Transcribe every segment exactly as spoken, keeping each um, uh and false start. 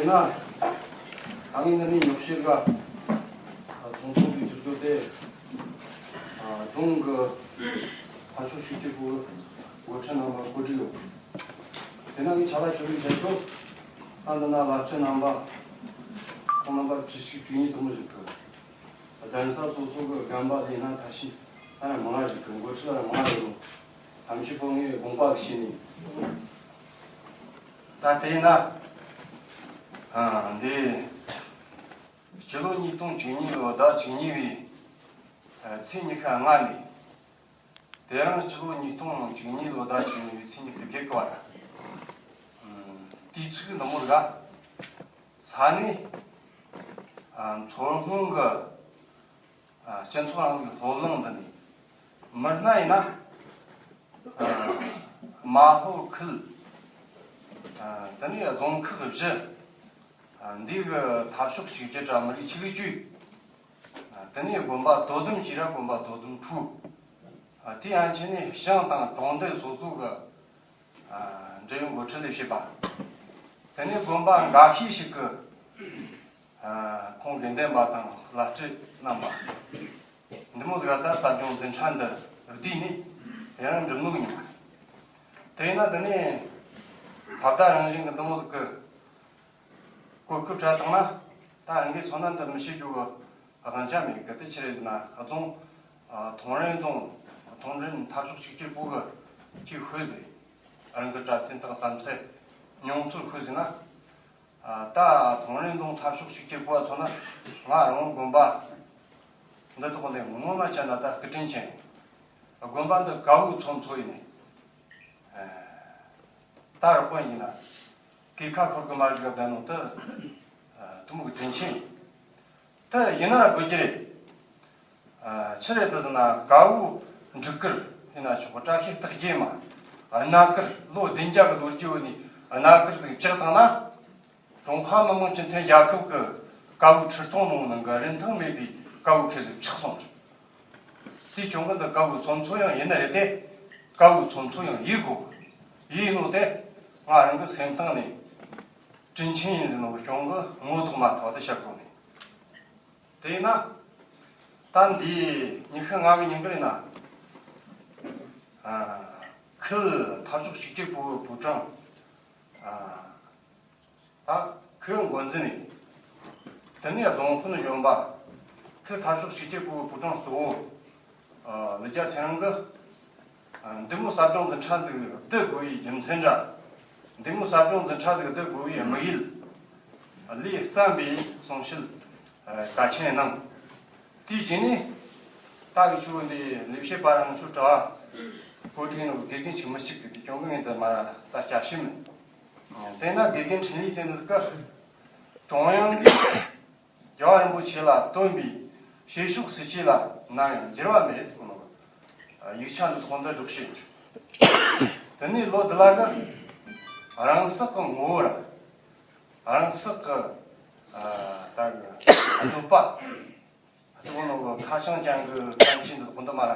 ཡིན་ན། ད་ངས་འདི་ནས་ཉོག་བཤད་འགའ་ཐུང་ཐུང་གིས་ཞུ་རྒྱུ་དེ། ཨ། རྫོང་གི་འཐབ་ཕྱོགས་གཅིག་གྱུར་པུའུ་འགོ་ཁྲིད་རྣམ་པ་གོ་སྒྲིག་ཡོད། དེ་ན་ངས་ཆ་ལ་ཞུ་ཡིག་བྱ་རྒྱུ། ད་འདི་ན་བླ་སྤྲུལ་རྣམ་པ་ཁོང་རྣམ་པ་བཅུ་གཅིག་བཅུ་གཉིས་དུ་མ་ཞིག་གི། གདན་ས་སོ་སོ་གི་དགོན་པ་ལས་ན་ཐ་ཤི་ད་ར་མང་ང་ཞིག་གི་འགོ་ཁྲིད་ར་མང་ང་ཡོད་ནོ། ཐམས་ཅད་པོ་ངས་དགོངས་པ་བཞེས་ནས། ད་དེས་ན། ཨ། འདི། སྤྱི་ལོ་ཉིས་སྟོང་བཅུ་གཉིས་ལོ་ཟླ་བཅུ་གཉིས་པའི་ཚེས་ཉི་ཤུ་ལྔ་ནས། དེ་རིང་སྤྱི་ལོ་ཉིས་སྟོང་བཅུ་གཉིས་ལོ་ཟླ་བཅུ་གཉིས་པའི་ཚེས་ཉི་ཤུ་བརྒྱད་གི་བར། དུས་ཚིགས་འདི་མོ་ར། ས་གནས། ཨ། མཚོ་སྔོན་གི། ཨ། སྤྱི་ཚོགས་རིང་ལུགས་ཀྱི་སློབ་གླིང་འདི་ནས་མི་སྣ་ཡིན་ན། ཨ། རྨ་ལྷོ་ཁུལ། ཨ། དེ་ནས་རྫོང་ཁག་བཞི། ཨ། འདི་གི་འཐབ་ཕྱོགས་གཅིག་གྱུར་ར་མི་རིགས་ཆིག་སྒྲིལ་ཅུས། ཨ། དེ་ནས་དགོན་པ་དོ་དམ་བྱས་ར་དགོན་པ་དོ་དམ་ཁྲུའུ། ཨ། དེ་ཡན་ཆད་ནས་ཞང་དང་གྲོང་རྡལ་སོ་སོ་གི། ཨ། འབྲེལ་ཡོད་འགོ་ཁྲིད་ལས་བྱེད་པ། དེ་ནས་དགོན་པ་འགའ་ཤས་ཤིག་གི། ཨ། ཁོང་དགེ་འདུན་པ་དང་བླ་སྤྲུལ་རྣམ་པ། འདི་མོ་ཟིག་ད་ཟབ་སྦྱོང་འཛིན་གྲྭ་འདི་བསྡུས་ནས་དེ་རིང་འགྲིམ་ནོ་གི་ཉོ། དེ་ཡིན་ན་འདི་ནས་ཕབ་ད་རང་བཞིན་གི་འདི་མོ་ཟིག་གི་གོ་སྐབས་སྤྲད་བཏང་ན། ད་རང་གིས་ཚོ་ན་འདི་མི་ཤེས་རྒྱུ་གི་དབང་ཆ་མེད་གི། དེ་ཆི་རེད་ཟེར་ན། རྫོང་། ཨ། ཐོང་རེན་རྫོང་། ཐོང་རེན་འཐབ་ཕྱོགས་གཅིག་གྱུར་པུའུ་གི་ཅིག་ཤོད་ཟེར། རང་གི་གྲྭ་བཙུན་དང་བསམ་ཚུལ་མྱོང་ཚོར་ཤོད་ཟེར་ན། ཨ། ད་ཐོང་རེན་རྫོང་འཐབ་ཕྱོགས་གཅིག་གྱུར་པུའུ་ཚོ་ན་ང་རང་དགོན་པ་འདི་ཐོག་ནས་ངོ་མ་བྱས་ན་ད་སྐུ་དྲིན་ཆེན། དགོན་པ་འདི་གའུ་ཚོ་མཚོ་ཡིན། ཨ། ད་རུ་དཔོན་ཡིན་ན་གི་ཁ་ཁོར་གི་མ་རིག་ག་བསྡད་ནོ་དེ། ཨ། དུ་མོ་གི་དྲིན་ཆེན་ཡིན། དེ་ཡིན་ན་ར་དགོས་ཀྱི་རེད། ཨ། ཆི་རེད་དེ་ཟེར་ན། གའུ་འབྲུག་སྐུར་ཡིན་ན་ཆོག་གི། བཀྲ་ཤིས་རྟགས་བརྒྱད་མ། རྣ་དཀར། ལོ་བདུན་བརྒྱ་གི་ལོ་རྒྱུས་ཡོད་ནི་རྣ་དཀར་ཟིག་བཅག་བཏང་ན། ཀྲུང་ཧྭ་མི་དམངས་སྤྱི་མཐུན་རྒྱལ་ཁབ་ཀྱི་གའུ་ཁྲི་སྟོང་ནང་ནང་གི་རིན་ཐང་མེད་པའི་གའུ་ཁེ་ཟིག་ཆག་སོང་། དེ་ཀྱང་གི་འདི་གའུ་ཚོ་མཚོ་ཡང་ཡིན་ནི་རེད་དེ། གའུ་ཚོ་མཚོ་ཡང་ཡིན་དགོས། ཡིན་ནོ་དེ་ང་རང་གི་སེམས་གཏིང་ནས་དྲིན་ཆེན་ཡིན་ཟེར་ནོ་གི་ཅུང་གི་ངོ་ཐོག་མ་ཐོག་དེ་བཤད་དགོས་ནས། དེས་ན། ད་འདི་ཉི་ཤུ་ལྔ་གི་ཉིན་དཀར་ཡིན་ན། ཨ། ཁུལ་འཐབ་ཕྱོགས་གཅིག་གྱུར་པུའུ་པུའུ་ཀྲང་། ཨ། ད་ཁུལ་འགོ་འཛིན་ནས། དེ་ནས་རྫོང་དཔོན་གཞོན་པ། ཁུལ་འཐབ་ཕྱོགས་གཅིག་གྱུར་པུའུ་པུའུ་ཀྲང་གཙོ་བོ། ཨ། ལི་རྒྱལ་ཚེ་རིང་གིས། ཨ། འདི་མོ་ཟབ་སྦྱོང་འཛིན་གྲྭ་འདི་བསྡུ་དགོས་པའི་རྒྱུ་མཚན་ར། འདི་མོ་ཟབ་སྦྱོང་འཛིན་གྲྭ་འདི་བསྡུ་དགོས་པའི་དམིགས་ཡུལ། ལས་བརྩམས་པའི་གསུང་བཤད། ཨ། གལ་ཆེན་གནང་། དེའི་རྗེས་ནས་ད་གི་ཆུ་བོ་འདི་ལས་བྱེད་པ་རང་ཚོའི་དྲི་བ་གོ་སྒྲིག་ནོ་དགེ་རྒན་ཆེན་མོ་གཅིག་གི་དེ་ཀྱང་གི་ངས་འདི་མ་ད་བསྐྱར་ཞིབ་མིན། དེས་ན་དགེ་རྒན་འཕྲིན་ལས་ཅན་ཟིག་གིས། ཀྲུང་དབྱང་གིས་རྒྱལ་བ་རིན་པོ་ཆེ་ལ་བཏོན་པའི་བྱེད་ཕྱོགས་སྲིད་ཇུས་ལ་ནམ་ཡང་འགྱུར་བ་མེད་ཟེར་གོ་ནོ། ཡིག་ཆ་འདི་ཐོག་འདི་སྒྲོག་བྱེད། དེ་ནས་ལོ་འདི་ལ་གི་རང་སྲེག་གི་ངོ་བོ་ར། རང་སྲེག་གི། ཨ། ད་གི་གནོད་པ། ཨ་ཙི་བོ་ནོ་གི་ཁ་བྱང་ཅན་གི་བསྟན་བཅོས་འདི་ཁོ་འདི་མ་ར་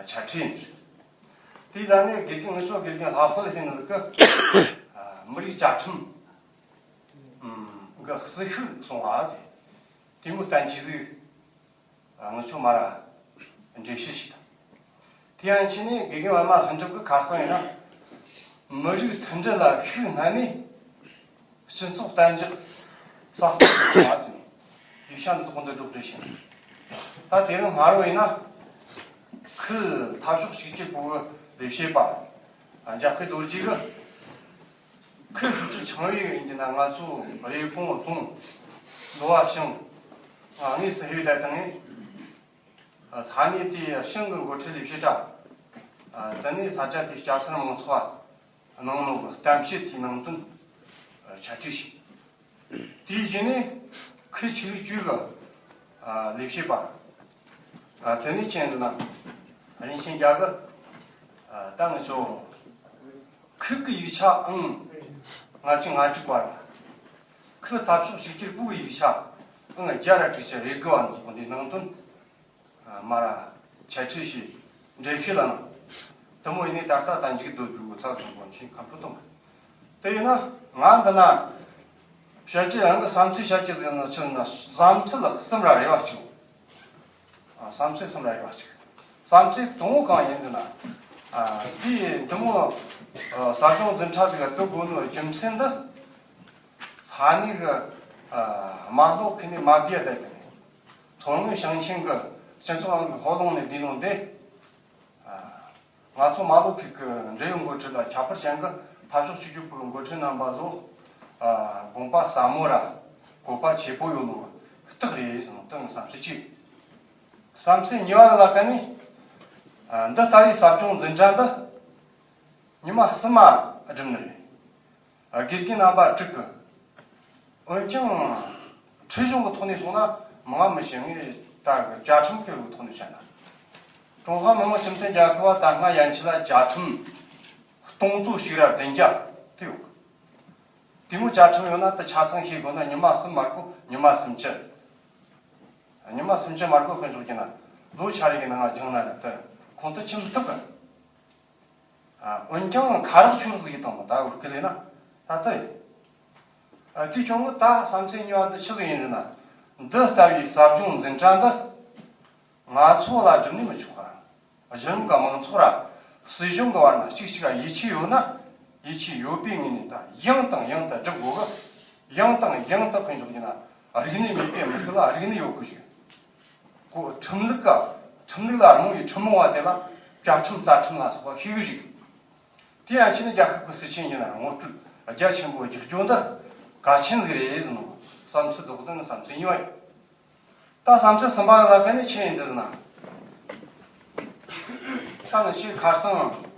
ཆ་ཁྲིད་ཡིན། དེའི་ད་ནས་དགེ་རྒན་ངི་ཆོ་དགེ་རྒན་ལྷ་དཔལ་ཟེར་ནི་གི། ཨ། མི་རིགས་བཅའ་ཁྲིམས་གི་ཟིལ་ཤུགས་སོང་བ་ཟེར། དེ་མོ་བསྟན་བཅོས་ཟིག་ང་ཚོ་མ་ར་འགྲེལ་བཤད་བྱས་དང་། དེ་ཡང་ཕྱི་ནས་དགེ་རྒན་པད་མ་ལྷུན་གྲུབ་ཀྱི་ཁ་སང་ཡིན་ན། མི་རིགས་མཐུན་སྒྲིལ་ལ་ཤུགས་བསྣན་ནས་སྤྱི་ཚོགས་གཏན་འཇགས་གསར་གཏོད་བྱེད་པ་ཟེར་ནས་ཡིག་ཆ་འདི་ཐོག་འདི་སྒྲོག་སྒྲིག་བྱས། ད་དེ་རིང་སྔ་དྲོ་ཡིན་ན། ཁུལ་འཐབ་ཕྱོགས་གཅིག་གྱུར་པུའུ་ལས་བྱེད་པ། ཨ། འཇམ་དཔལ་རྡོ་རྗེ་གིས། ཁུལ་ཧྲུའུ་ཅི་ཆང་བའི་ཡིན་གྱི་ན་ང་ཚོ་རེབ་གོང་རྫོང་། མདོ་བ་ཞང་། ཨ། དངོས་སུ་ཕེབས་བསྡད་བཏང་ངས། ས་གནས་དེའི་ཞང་གི་འགོ་ཁྲིད་ལས་བྱེད་གྲྭ། ཨ། དེ་ནས་ས་ཆ་དེའི་སྐྱ་སེར་མང་ཚོགས་གནང་ནོ་གི་གཏམ་བཤད་དེའི་ནང་དོན་ཆ་ཁྲིད་བྱས། དེའི་རྗེས་ནས་ཁུལ་ཆོས་ལུགས་ཅུས་ཀྱི། ཨ། ལས་བྱེད་པ། ཨ། དེ་ནས་ཁྱེད་ན་རིན་ཆེན་རྒྱལ་གྱིས། ཨ། ད་ང་ཚོ་ཁུལ་གྱི་ཡིག་ཆ་ཨང་ལྔ་བཅུ་ང་དྲུག་པ་ར། ཁུལ་འཐབ་ཕྱོགས་གཅིག་གྱུར་པུའུ་གི་ཡིག་ཆ་ཨང་བརྒྱ་ར་དྲུག་ཅུ་རེ་དགུ་བ་ནི་འདིའི་ནང་དོན། ཨ། མ་ར་ཆ་ཁྲིད་བྱས་འགྲེལ་བཤད་ལ་གནང་། དེ་མོ་ཡིན་ནས་ད་ལྟ་ད་འཇིག་རྡོ་རྒྱུ་ཚ་ཚང་པོ་ཆེན་ཁམས་ཕུ་ཐོང་། དེ་ཡིན་ན་ང་འདི་ན་ བཤད་རྒྱུ་རང་གི་བསམ་ཚུལ་བཤད་རྒྱུ་ཟེར་ན་ཆི་ན་བསམ་ཚུལ་གསུམ་ར་རེ་བ་གཅིག་ཨ། བསམ་ཚུལ་གསུམ་ར་རེ་བ་གཅིག་བསམ་ཚུལ་དང་པོ་གང་ཡིན་ཟེར་ན། ཨ། དེའི་འདི་མོ་ཨ། ཟབ་སྦྱོང་འཛིན་གྲྭ་ཟིག་ག་འདུག་དགོས་ནོ་རྒྱུ་མཚན་འདི། ས་གནས་གི་ཨ། མ་ལྷོ་ཁུལ་ནས་མ་བསྡད་དེ་དེ་ནས་མཚོ་སྔོན་ཞིང་ཆེན་གི་སྤྱི་ཚོགས་རིང་ལུགས་ལྷོ་ལུང་ནས་བསྡད་ནོ་འདི། ཨ། ང་ཚོ་མ་ལྷོ་ཁུལ་གྱི་འབྲེལ་ཡོད་འགོ་ཁྲིད་ལ་ཁྱད་པར་ཅན་གྱི་འཐབ་ཕྱོགས་གཅིག་གྱུར་པུའུ་འགོ་ཁྲིད་རྣམ་པ་ཚོ། ཨ། དགོངས་པ་ཟབ་མོ་ར་གོ་བ་ཆེ་པོ་ཡོད་ནོ་རྟགས་རེད་ཟེར་ནོ་དོན་བསམ་ཚུལ་གཅིག་བསམ་ཚུལ་གཉིས་པ་ལ་ཁ་ནས། ཨ། འདི་ལྟ་བུའི་ཟབ་སྦྱོང་འཛིན་གྲྭ་འདི་ཉི་མ་གསུམ་མ་བསྒྲུབས་ནི་རེད། དགེ་རྒན་རྣམ་པ་དྲུག་གི། འོན་ཀྱང་། ཁྲིད་གཞུང་གི་ཐོག་ནས་སོང་ན་མང་མི་ཤེས། ངས་ད་གི་བཅའ་ཁྲིམས་ཀྱི་ཐོག་ནས་བཤད་ན། ཀྲུང་ཧྭ་མི་དམངས་སྤྱི་མཐུན་རྒྱལ་ཁབ་བ་ད་སྔ་ཡན་ཆད་ལ་བཅའ་ཁྲིམས་སྟོང་ཚོ་ཞིག་ར་བདུན་བརྒྱ་དེ་ཡོད་གི། དེ་མོ་བཅའ་ཁྲིམས་ཡོད་ན་ད་ཆ་ཚང་ཤེས་དགོས་ན་ཉི་མ་གསུམ་མ་དགོས། ཉི་མ་སུམ་ཅུ། ཉི་མ་སུམ་ཅུ་མ་དགོས། དཔེ་འཇོག་རྒྱུ་ན་ལོ་ཆ་རེ་གི་ནང་ང་སྦྱངས་ན་ར་དེ་ཁོང་དུ་ཆུད་མི་ཐུབ་གི། ཨ། འོན་ཀྱང་ཁ་རག་ཆུ་རག་ཟིག་ཡིན་དང་མོ་ད་བོར་སྐུ་ལས་ན་ད་ལྟ་རེད། ཨ། དེ་ཁྱོད་ངོ་ད་བསམ་ཚུལ་གཉིས་པ་འདི་ཆི་ཟིག་ཡིན་ཟེར་ན། འདི་ལྟ་བུའི་ཟབ་སྦྱོང་འཛིན་གྲྭ་འདི་ང་ཚོ་ལ་སྒྲུབ་ནས་མི་ཆོག་ག་གཞི་རིམ་གྱི་མང་ཚོགས་ར་སྲིད་གཞུང་གི་བར་ན་གཅིག་གཅིག་ག་ཡིད་ཆེས་ཡོད་ན། ཡིད་ཆེས་ཡོད་པའི་ངོས་ནས་ད་ཡང་དང་ཡང་དུ་སྒྲུབ་དགོས་གི། ཡང་དང་ཡང་དུ། དཔེ་འཇོག་རྒྱུ་ན་རིག་གནས་མེད་པའི་མི་རིགས་ལ་རིག་གནས་ཡོད་དགོས་ཤིག་ཁོ་ཁྲིམས་ལུགས་ཀ་ཁྲིམས་ལུགས་ལ་རང་གི་ཁྲིམས་མང་བ་དེ་ལ་བཅའ་ཁྲིམས་རྩ་ཁྲིམས་ལ་སོགས་པ་ཤེས་གི་ཞིག་དེ་ཡང་ཕྱིན་ནས་རྒྱལ་ཁབ་ཀྱི་སྲིད་ཆེན་ཡིན་ན་ངོ་སྤྲོད་རྒྱ་ཆེན་པོ་རྒྱག་རྒྱུ་འདི་གལ་ཆེན་ཟིག་རེད་ཟེར་ནོ། བསམ་ཚུལ་རྡོག་རྡོག་ནི་བསམ་ཚུལ་གཉིས་པ་ཡིན། ད་བསམ་ཚུལ་གསུམ་པ་ལ་ཁ་ནས་ཆི་ཡིན་འདི་ཟེར་ན། ད་ནི་ཆེས་ཁ་སང་།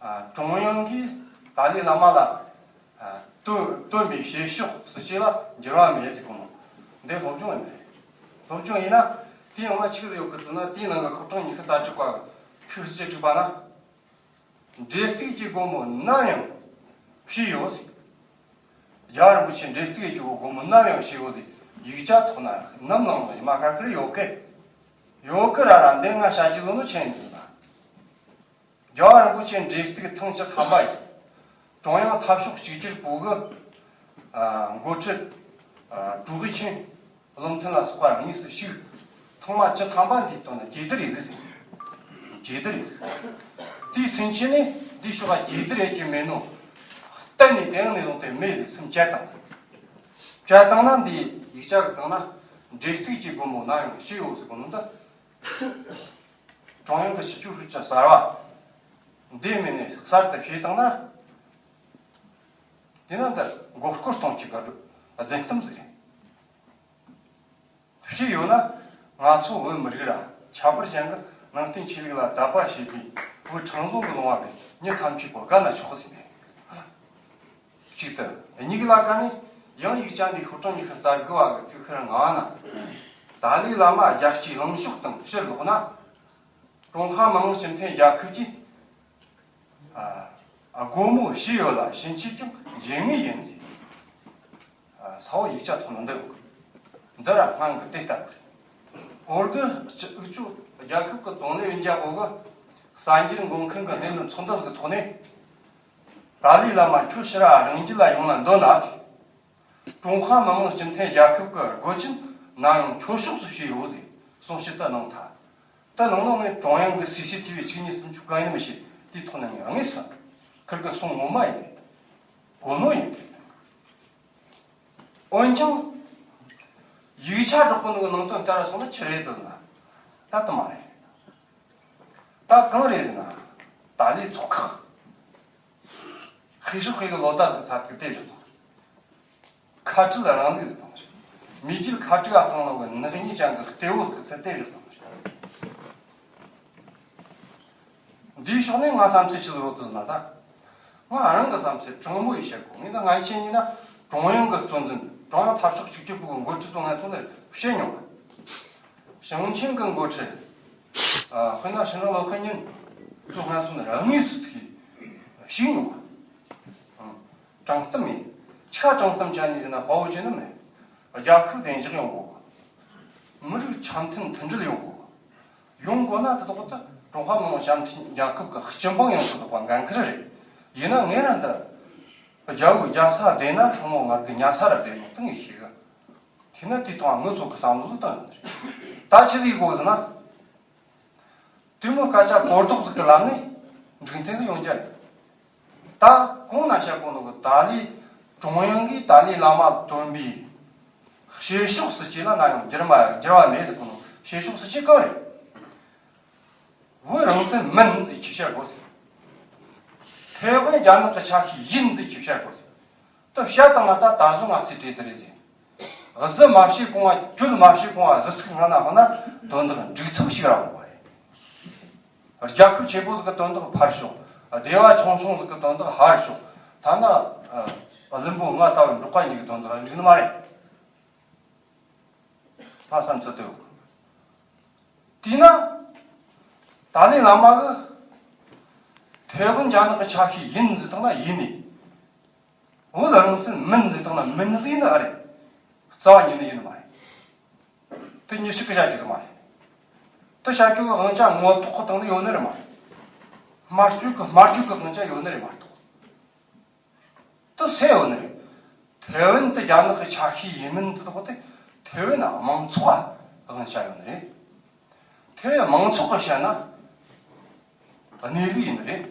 ཨ། ཀྲུང་དབྱང་གིས་ཏཱ་ལའི་བླ་མ་ལ། ཨ། བཏོན་བཏོན་པའི་བྱེད་ཕྱོགས་སྲིད་ཇུས་ལ་འགྱུར་བ་མེད་ཟེར་གོ་ནོ། འདི་སློབ་སྦྱོང་ཡིན་པ་རེད། སློབ་སྦྱོང་ཡིན་ན་དེའི་ནང་ལ་ཆི་ཟིག་ཡོད་གི་ཟེར་ན། དེའི་ནང་གི་ཁག་གྲངས་ཉི་ཤུ་རྩ་དྲུག་པ་ཐིག་བཅུ་དྲུག་པ་ན། འབྲེལ་གཏུག་གི་སྒོ་མོ་ནམ་ཡང་ཕྱེས་ཡོད་ཟེར། རྒྱལ་བ་རིན་པོ་ཆེ་འབྲེལ་གཏུག་གི་སྒོ་མོ་ནམ་ཡང་ཕྱེས་ཡོད་ཟེར། ཡིག་ཆ་ཐོག་ན་ནམ་ནང་ལ་ཡི་མ་ཁ་ཁར་ཡོད་གི། ཡོད་གི་ར་ར་འདི་ང་བྱ་རྒྱུ་ལོ་ནོ་ཆེན་ཡིན་ཟེར་ན། རྒྱལ་བ་རིན་པོ་ཆེ་འབྲེལ་གཏུག་ཐེངས་བཅུ་ཐམ་པ་ཡིན། ཀྲུང་དབྱང་འཐབ་ཕྱོགས་གཅིག་གྱུར་པུའུ་གི། ཨ། འགོ་ཁྲིད། ཨ། ཀྲུའུ་ཝེ་ཆིང་བློ་མཐུན་ལ་སོགས་པ་དངོས་སུ་ཞུགས། ཐེངས་མ་བཅུ་ཐམ་པ་འདིའི་དོན་ལ་གྲོས་བསྡུར་ཡིན་ཟེར། གྲོས་བསྡུར་ཡིན་ཟེར། དེའི་ཚུན་ཆད་ནས་འདིའི་ཕྱོགས་ལ་གྲོས་བསྡུར་ཡེད་རྒྱུ་མེད་ནོ། གཏན་ནས་དེ་རིང་ནས་བཟུང་སྟེ་མེད་ཟེར་སེམས་བཅད་བཏང་། བཅད་བཏང་ན་འདིའི་ཡིག་ཆ་གི་སྟེང་ན་འབྲེལ་གཏུག་གི་སྒོ་མོ་ནམ་ཡང་ཕྱེས་ཡོད་ཟེར་གོ་ནོ་འདི། ཀྲུང་དབྱང་གི་སྤྱི་ཁྱབ་ཧྲུའུ་ཅི་གསར་བ་འདི་མིན་ནས་གསར་དུ་བྱས་བཏང་ན། དེ་ན་འདི་མགོ་སྐོར་གཏོང་གི་ག་སྒྲུབ་རྫུན་གཏམ་ཟིག་རེད། བྱས་ཡོད་ན་ང་ཚོ་བོད་མི་རིགས་ར་ཁྱད་པར་ཅན་གྱི་ནང་བསྟན་ཆོས་ལུགས་ལ་དད་པ་བྱེད་པའི་བོད་འཕྲང་བཟང་གི་ལུང་བ་གི་མྱི་ཐམས་ཅད་པོ་དགའ་ན་ཆོག་ཟིན་པས། གཅིག་ཏུ། གཉིས་ཀྱི་ལ་ཁ་ནས་ཡང་ཡིག་ཆ་འདི་ཤོག་གྲངས་ཉི་ཤུ་རྩ་དགུ་བ་གི་དུས་ཁར་ང་ན། ཏཱ་ལའི་བླ་མ་རྒྱལ་སྤྱིའི་གླེང་ཕྱོགས་དང་ཕྱིར་ལོག་ན། ཀྲུང་ཧྭ་མི་དམངས་སྤྱི་མཐུན་རྒྱལ་ཁབ་ཀྱིས། ཨ། སྒོ་མོ་ཕྱེས་ཡོད་ལ་ཕྱིན་ཆད་ཀྱང་འབྱེད་ངེས་ཡིན་ཟེར། ཨ། ས་འོག་ཡིག་ཆ་ཐོག་ན་འདི་ཡོད། འདི་ར་སྔོན་གྱི་དེ་ལྟ་བུ་རེད། འོར་གི་སྤྱི་འུ་ཅོ་རྒྱལ་ཁབ་ཀྱི་ཙུང་ལི་ཡོན་རྒྱལ་པོ་གི་གསར་འགྱུར་འགོད་མཁན་གྱི་གནས་ལུགས་ཚོགས་འདུ་ཟིག་གི་ཐོག་ནས། ཏཱ་ལའི་བླ་མ་ཁྱོད་ཕྱིར་རང་རྒྱུད་ལ་ཡོང་ན་འདོད་ན་ཟེར། ཀྲུང་ཧྭ་མི་དམངས་སྤྱི་མཐུན་རྒྱལ་ཁབ་ཀྱི་སྒོ་ཆེན་ནམ་ཡང་ཁྱོ་ཕྱོགས་སུ་ཕྱེས་ཡོད་ཟེར་གསུང་བཤད་དུ་གནང་ཐལ། དེ་གནང་ནོ་ངས་ཀྲུང་དབྱང་གི་སི་སི་ཐི་བི་གཅིག་གཉིས་གསུམ་བཅུ་གང་ཡིན་མི་ཤེས། དེའི་ཐོག་ནས་ངས་དངོས་སུ་ཁིར་གི་གསུང་ངོ་མ་ཡིན། གོ་ནོ་ཡིན། འོན་ཀྱང་། ཡིག་ཆ་སྒྲོག་པོ་ནང་གི་ནང་དོན་ལྟར་སོང་ན་ཆི་རེད་དུ་ཟེར་ན། ད་དུ་མ་རེད། ད་གང་རེད་ཟེར་ན། ཏཱ་ལའི་ཚོགས་ཁག་ཧི་ཧྲི་ཧི་གི་ལོ་ཏ་གི་ས་དེ་དེ་རེད་དང་། ཁ་བྲལ་རང་ལུགས་ཟེར་དང་། མི་རྒྱུད་ཁ་བྲལ་གཏོང་ནོ་གི་ནག་ཉེས་ཅན་གི་གཏེ་བོ་གི་ཚུལ་དེ་རེད་དང་། འདིའི་ཕྱོགས་ནས་ང་བསམ་ཚུལ་ཆི་ཟིག་ཡོད་དུ་ཟེར་ན་ད། ང་རང་གི་བསམ་ཚུལ་དྲང་མོ་ཡིས་བཤད་དགོས། ངས་ད་ང་ཆེ་ཉིན་ན་ཀྲུང་དབྱང་གི་གཙོ་འཛིན་ཀྲུང་དབྱང་འཐབ་ཕྱོགས་གཅིག་གྱུར་པུའུ་གི་འགོ་ཁྲིད་ཚོ་ང་ཚོ་ནས་བཤད་མྱོང་བ། ཞིང་ཆེན་གྱི་འགོ་ཁྲིད། ཨ། དཔེར་ན་ཧྲིན་ཀྲང་ལོ་ཧྥེ་ཉིན་ཚོ་ང་ཚོ་ནས་དངོས་སུ་ཐུག་ཞུས་མྱོང་བ། དྲང་གཏམ་ཡིན། ཆ་དྲང་གཏམ་བྱ་ནི་ཟེར་ན་དཔའ་བོ་བྱེད་ནི་མེད། རྒྱལ་ཁབ་བདེ་འཇགས་ཡོང་དགོས། མི་རིགས་འཆམ་མཐུན་མཐུན་སྒྲིལ་ཡོང་དགོས། ཡོང་དགོས་ན་དེ་དག་ཏུ་ཀྲུང་ཧྭ་མི་དམངས་བྱམས་མཐུན་རྒྱལ་ཁབ་ཀྱི་སྤྱི་འབངས་ཡོངས་སུ་གཏོགས་པ་འགན་ཁུར་རེད། ཡིན་ན་ངས་རང་འདི་ རྒྱལ་པོའི་རྒྱལ་ས་བདེ་ན་སྲུང་མོ་ང་གི་ཉལ་ས་ར་བདེ་ནོ་དེ་ངས་ཤེས་གི། དེས་ན་དེ་དང་ངུ་ཚོ་གི་བསམ་བློ་བཏང་ཡོད་རེད། ད་ཆི་ཟིག་གོ་ཟེར་ན། དེ་མོ་སྐད་ཆ་གོ་ལྡོག་ཟིག་གི་ལམ་ནས་འགྲིག་མཐུན་ཟིག་ཡོང་རྒྱུ་རེད། ད་གོང་ན་བཤད་གོ་ནོ་གི་ཏཱ་ལའི་ཀྲུང་དབྱང་གིས་ཏཱ་ལའི་བླ་མ་བཏོན་པའི་བྱེད་ཕྱོགས་སྲིད་ཇུས་ལ་ན་ཡང་འགྱུར་མ་འགྱུར་བ་མེད་ཟེར་གོ་ནོ་བྱེད་ཕྱོགས་སྲིད་ཇུས་གང་རེད། བོད་རང་བཙན་མིན་ཟེར་ཁྱེད་བཤད་དགོས་ཟེར། ཐའེ་ཝན་རྒྱ་ནག་གི་ཆ་ཤས་ཡིན་ཟེར་ཁྱེད་བཤད་དགོས་ཟེར། ད་བཤད་བཏང་ན་ད་ད་གཟོད་ང་ཚོས་བྲེལ་དུ་རེད་ཟེར། གཟི་མ་བྱེད་གོང་བ་གྱོད་མ་བྱེད་གོང་བ་གཟི་ཚིག་སྔ་ན་ཧོ་ན་དོན་དག་འགྲིག་ཐུབ་ཞིག་ར་འོང་བ་རེད། རྒྱལ་ཁབ་ཆེན་པོ་ཟིག་གི་དོན་དག་ཕར་ཞོག་སྡེ་བ་ཆུང་ཆུང་ཟིག་གི་དོན་དག་ཧར་ཞོག་ཐ་ན་བླུན་པོ་ང་ལྟ་བུ་འབྲོག་པ་གཉིས་ཀྱི་དོན་དག་ལ་འགྲིག་ནི་མ་རེད། ང་བསམ་ཚུལ་དེ་ཡོད། དེས་ན་ཏཱ་ལའི་བླ་མ་གི་ཐའེ་ཝན་རྒྱ་ནག་གི་ཆ་ཤས་ཡིན་ཟེར་བཏང་ན་ཡིན་ནི། བོད་རང་བཙན་མིན་ཟེར་བཏང་ན་མིན་ཟེར་ནི་ཨ་རེད། རྩ་བ་ཉིད་ནས་ཡིན་ནི་མ་རེད། དེ་ཉི་ཤུ་གི་བྱ་རྒྱུ་ཟིག་མ་རེད། དེ་བྱ་རྒྱུ་གི་དབང་ཆ་ངོ་ཐོག་གི་སྟེང་ནས་ཡོད་ནི་རེད་མ་རེད། སྨྲ་བརྗོད་ཀྱི་སྨྲ་བརྗོད་ཀྱི་དབང་ཆ་ཡོད་ནི་རེད་མ་གཏོགས། དེ་སུས་ཡོད་ནི་རེད། ཐའེ་ཝན་དེ་རྒྱ་ནག་གི་ཆ་ཤས་ཡིན་མིན་དེ་དག་དེ་ཐའེ་ཝན་དམངས་ཚོགས་ལ་དབང་ཆ་ཡོད་ནི་རེད། ཐའེ་ཝན་དམངས་ཚོགས་ཀྱིས་བཤད་ན་གནས་ལུགས་ཡིན་ནི་རེད།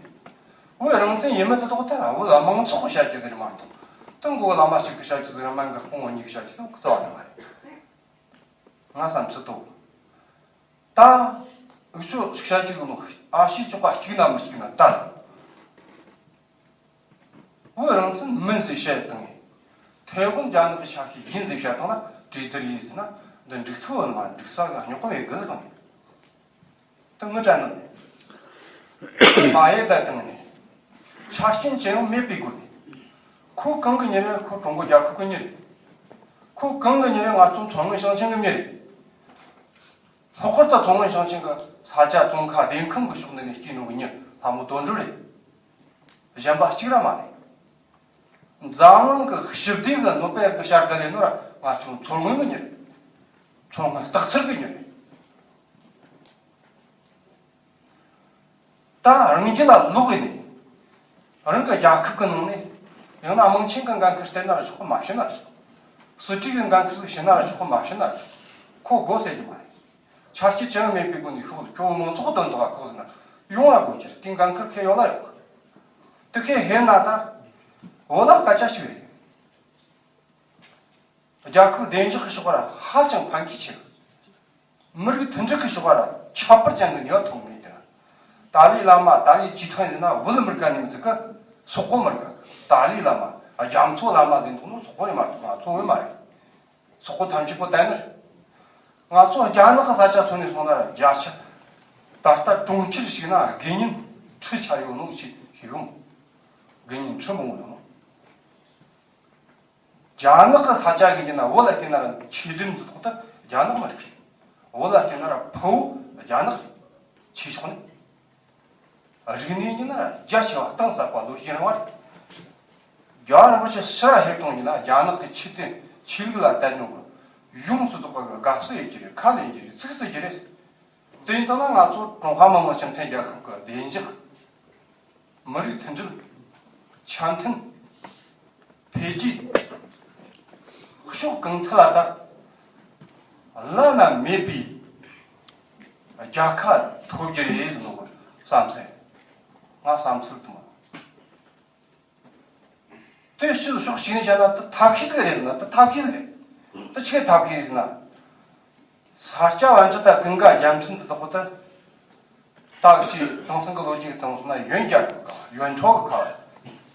བོད་རང་བཙན་ཡིན་མིན་དེ་དག་དེ་བོད་དམངས་ཚོགས་ཀྱིས་བཤད་རྒྱུ་དེ་མ་གཏོགས། དེ་མགོ་བོ་བླ་མ་གཅིག་གིས་བཤད་རྒྱུ་ཟིག་ར་སྨན་གི་དཔུང་བོ་གཉིས་ཀྱིས་བཤད་རྒྱུ་ཟིག་རྩ་བ་ནས་མ་རེད། ང་བསམ་ཚུལ་དེ། ད་འུ་ཆོ་ཅིག་བཤད་རྒྱུ་ཟིག་ནོ་ཨ་ཕྱི་ཅོག་པ་གཅིག་ན་མི་གཅིག་ན་ད། བོད་རང་བཙན་མིན་ཟེར་བཤད་བཏང་ངས། ཐའེ་ཝན་རྒྱ་ནག་གི་ཆ་ཤས་ཡིན་ཟེར་བཤད་བཏང་ན་གྲོས་བསྡུར་ཡིན་ཟེར་ན་འདི་འགྲིག་ཐུབ་བོ་མ་འགྲིག་ས་གི་རྙོག་པ་མེད་གི་ཟེར་གི་ནས། དེ་ངི་དྲན་ནི་མེད། མ་ཡེ་ད་བཏང་ནས། ཆ་རྐྱེན་ཅི་ཡང་མེད་པའི་སྒོ་ནས། ཁོ་གང་གི་མྱི་རེད། ཁོ་ཀྲུང་གོ་རྒྱལ་ཁབ་ཀྱི་མྱི་རེད། ཁོ་གང་གི་མྱི་རེད། ང་ཚོ་མཚོ་སྔོན་ཞིང་ཆེན་གྱི་མྱི་རེད། ལྷག་པར་དུ་མཚོ་སྔོན་ཞིང་ཆེན་གྱི་ས་ཆ་ཙོང་ཁ་བདེ་ཁམས་ཀྱི་ཕྱོགས་འདི་ནས་སྐྱེས་ནོ་གི་མྱི་ལྷ་མོ་དོན་གྲུབ་རེད། གཞན་པ་གཅིག་ར་མ་རེད། འཛམ་གླིང་གི་ཞི་བདེ་གི་ནོ་བེལ་གྱི་བྱ་དགའ་ལེན་ནོ་ར་ང་ཚོ་མཚོ་སྔོན་གྱི་མྱི་རེད། མཚོ་སྔོན་སྟག་འཚེར་གྱི་མྱི་རེད། ད་རང་རྒྱུད་ལ་ལོག་ཡིན་ནས། རང་གི་རྒྱལ་ཁབ་ཀྱི་ནང་ནས་ཡང་ན་དམངས་ཆེན་གྱི་འགན་ཁུར་བསྟན་ན་ར་ཆོག་གི། མ་བྱེད་ན་ར་ཆོག་སྲིད་གྲོས་ཀྱི་འགན་ཁུར་ཟིག་བྱེད་ན་ར་ཆོག་གི། མ་བྱེད་ན་ར་ཆོག་ཁོ་དགོས་ཟེར་གྱི་མ་རེད། ཆ་རྐྱེན་ཅི་ཡང་མེད་པའི་སྒོ་ནས་ཤོག་ཁྱོད་མང་ཚོགས་དོན་དག་ཁོག་ཟེར་ན་ཡོང་ལ་དགོས་ཀྱི་རེད། དེ་འགན་ཁུར་ཁེ་ཡོད་ལ་ཡོད་གི། དེ་ཁེ་ཧེ་ན་ད་བོད་ལ་སྐད་ཆ་ཞིག་རེད། རྒྱལ་ཁབ་བདེ་འཇགས་ཀྱི་ཕྱོགས་ར་ཧ་ཅང་ཕན་ཁེ་ཆེ་གི། མི་རིགས་མཐུན་སྒྲིལ་གྱི་ཕྱོགས་ར་ཁྱད་པར་ཅན་གྱི་ནུས་པ་ཐོན་ངེས་ཀྱི། ཏཱ་ལའི་བླ་མ་ཏཱ་ལའི་ཇུས་ཐོན་ཟེར་ན་བོད་མི་དགའ་ནི་མི་ཚིག་གི། སོག་པོ་མི་དགའ། ཏཱ་ལའི་བླ་མ་རྒྱ་མཚོ་བླ་མ་ཟེར་འདུག་ནོ་སོག་པོ་རེད་མ་གཏོགས་ང་ཚོ་བོད་མ་རེད། སོག་པོ་ཐམས་ཅད་པོ་དེ་ནི་རེད། ང་ཚོ་རྒྱ་ནག་གི་ས་ཆ་ཚོ་ནས་སོང་ན་ར་བརྒྱ་ཆ་ད་ལྟ་གྲོང་ཁྱེར་ཞིག་ན་དགེ་བསྙེན་ཁྲི་ཆ་ཡོད་ནོ་ཞིག་ཤེས་གི་མོ། དགེ་བསྙེན་ཁྲི་མང་བོ་ཡོད་ནོ། རྒྱ་ནག་གི་ས་ཆ་གི་འདི་ན་བོད་ལ་བལྟས་ན་ར་ཆོས་དོན་འདི་ཐོག་ཏུ་རྒྱ་ནག་མི་རིགས་རེད། བོད་ལ་བལྟས་ན་ར་ཕུ་བོ་རྒྱ་ནག་རེད། ཆོས་ཕྱོགས་ནས། རིག་གནས་ཀྱི་ན་ར་རྒྱ་ཆེ་བ་གཏིང་ཟབ་པ་ལོ་རྒྱུས་རིང་བ་རེད། རྒྱལ་བ་རིན་པོ་ཆེ་ཕྱིར་ལ་ཕེབས་གཏོང་གི་ན་རྒྱ་ནག་གི་ཆོས་དོན་ཆོས་ལུགས་ལ་བལྟས་ནོ་གི་ཡོངས་སུ་རྫོགས་པ་གི་དགའ་བསུ་ཡེད་ཀྱི་རེད། ཁ་ལེན་གྱི་རེད། ཚིག་བསུ་གྱི་རེད། དེ་ཡིན་དང་ན་ང་ཚོ་ཀྲུང་ཧྭ་མི་དམངས་སྤྱི་མཐུན་རྒྱལ་ཁབ་ཀྱི་བདེ་འཇགས། མི་རིགས་མཐུན་སྒྲིལ། འཆམ་མཐུན། འཕེལ་རྒྱས། ཕྱོགས་གང་ཐད་ལ་ད་བླ་ན་མེད་པའི་རྒྱལ་ཁ་ཐོབ་རྒྱུ་རེད་ཟེར་ནོ་བསམ་སེ། ང་བསམ་ཚུལ་དུ་མ། དེ་ཕྱི་ཕྱོགས་གཅིག་ནས་བཤད་ན་དེ་ཐབས་ཤེས་ཟིག་རེད་ཟེར་ན་དེ་ཐབས་ཤེས་ཟིག་རེད། དེ་ཆི་ཐབས་ཤེས་རེད་ཟེར་ན། ས་སྐྱ་པཎ་ཆེན་དང་ཀུན་དགའ་རྒྱལ་མཚན་དེ་དག་གོ་ད། ད་ཅི་དེང་སང་གི་ལོ་རྒྱུས་ཀྱི་སྟེང་སོང་ན་ཡོན་རྒྱལ་རབས་ཀྱི་སྐབས། ཡོན་ཁྲོ་གི་སྐབས།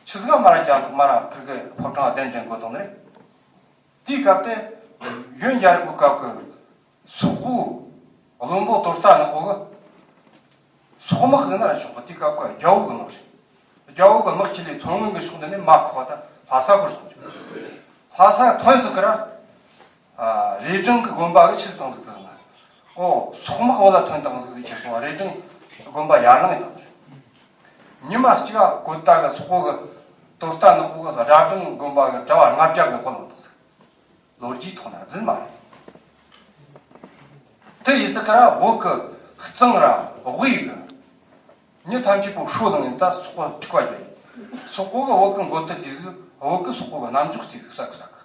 ཆི་ཟིག་མ་ར་རྒྱལ་མ་ར་ཁིར་གི་ཕོ་བྲང་གདན་འདྲེན་དགོས་དང་ནི་རེད། དེའི་སྐབས་དེ་ཡོན་རྒྱལ་རབས་ཀྱི་སྐབས་ཀྱི་སོག་པོ་བློན་པོ་དོ་རྟ་ནག་པོ་གི་སོག་དམག་ཟེར་ན་ར་ཆོག་གི། དེའི་སྐབས་ཀྱི་རྒྱལ་པོ་གི་དམག་རེད། རྒྱལ་པོ་གི་དམག་ཁྲིད་ལས་མཚོ་སྔོན་གི་ཕྱོགས་འདི་ནས་མར་ཁོག་ད་ལྷ་ས་སྐོར་སོང་རྒྱུ། ལྷ་ས་ཐོན་ཟིག་གི་ར། ཨ། རས་སྦྲང་གི་དགོན་པ་གི་ཕྱིར་བཏང་ཟིག་གི་ཟེར་ན། ཨོ། སོག་དམག་བོད་ལ་ཐོན་བཏང་ཟིག་ཟེར་ཁྱེར་སོང་བ། རས་སྦྲང་དགོན་པ་ཡར་ལངས་བཏང་ཟིག་ཉི་མ་གཅིག་ག་གོ་ད་གི་སོག་པོ་གི་དོ་རྟ་ནག་པོ་གི་རས་སྦྲང་དགོན་པ་གི་གྲྭ་བ་ལྔ་བརྒྱ་གི་དབུ་ལངས་བཏང་ཟིག་ལོ་རྒྱུས་ཐོག་ན་རྫུན་མ་རེད། དེ་ཡིན་ཟིག་གི་ར་བོད་གི་གཙང་ར་དབུས་གི་མྱི་ཐམས་ཅད་པོ་ཤོ་ལངས་ནས་ད་སོག་པོ་འཁྲུག་པ་བརྒྱབ། སོག་པོ་གི་བོད་གི་འགོ་ཐད་ཅིག་ཟིག་བོད་གི་སོག་པོ་གི་རྣམ་འཇོག་ཅིག་ཟིག་ཟ་གི་ཟ་གི།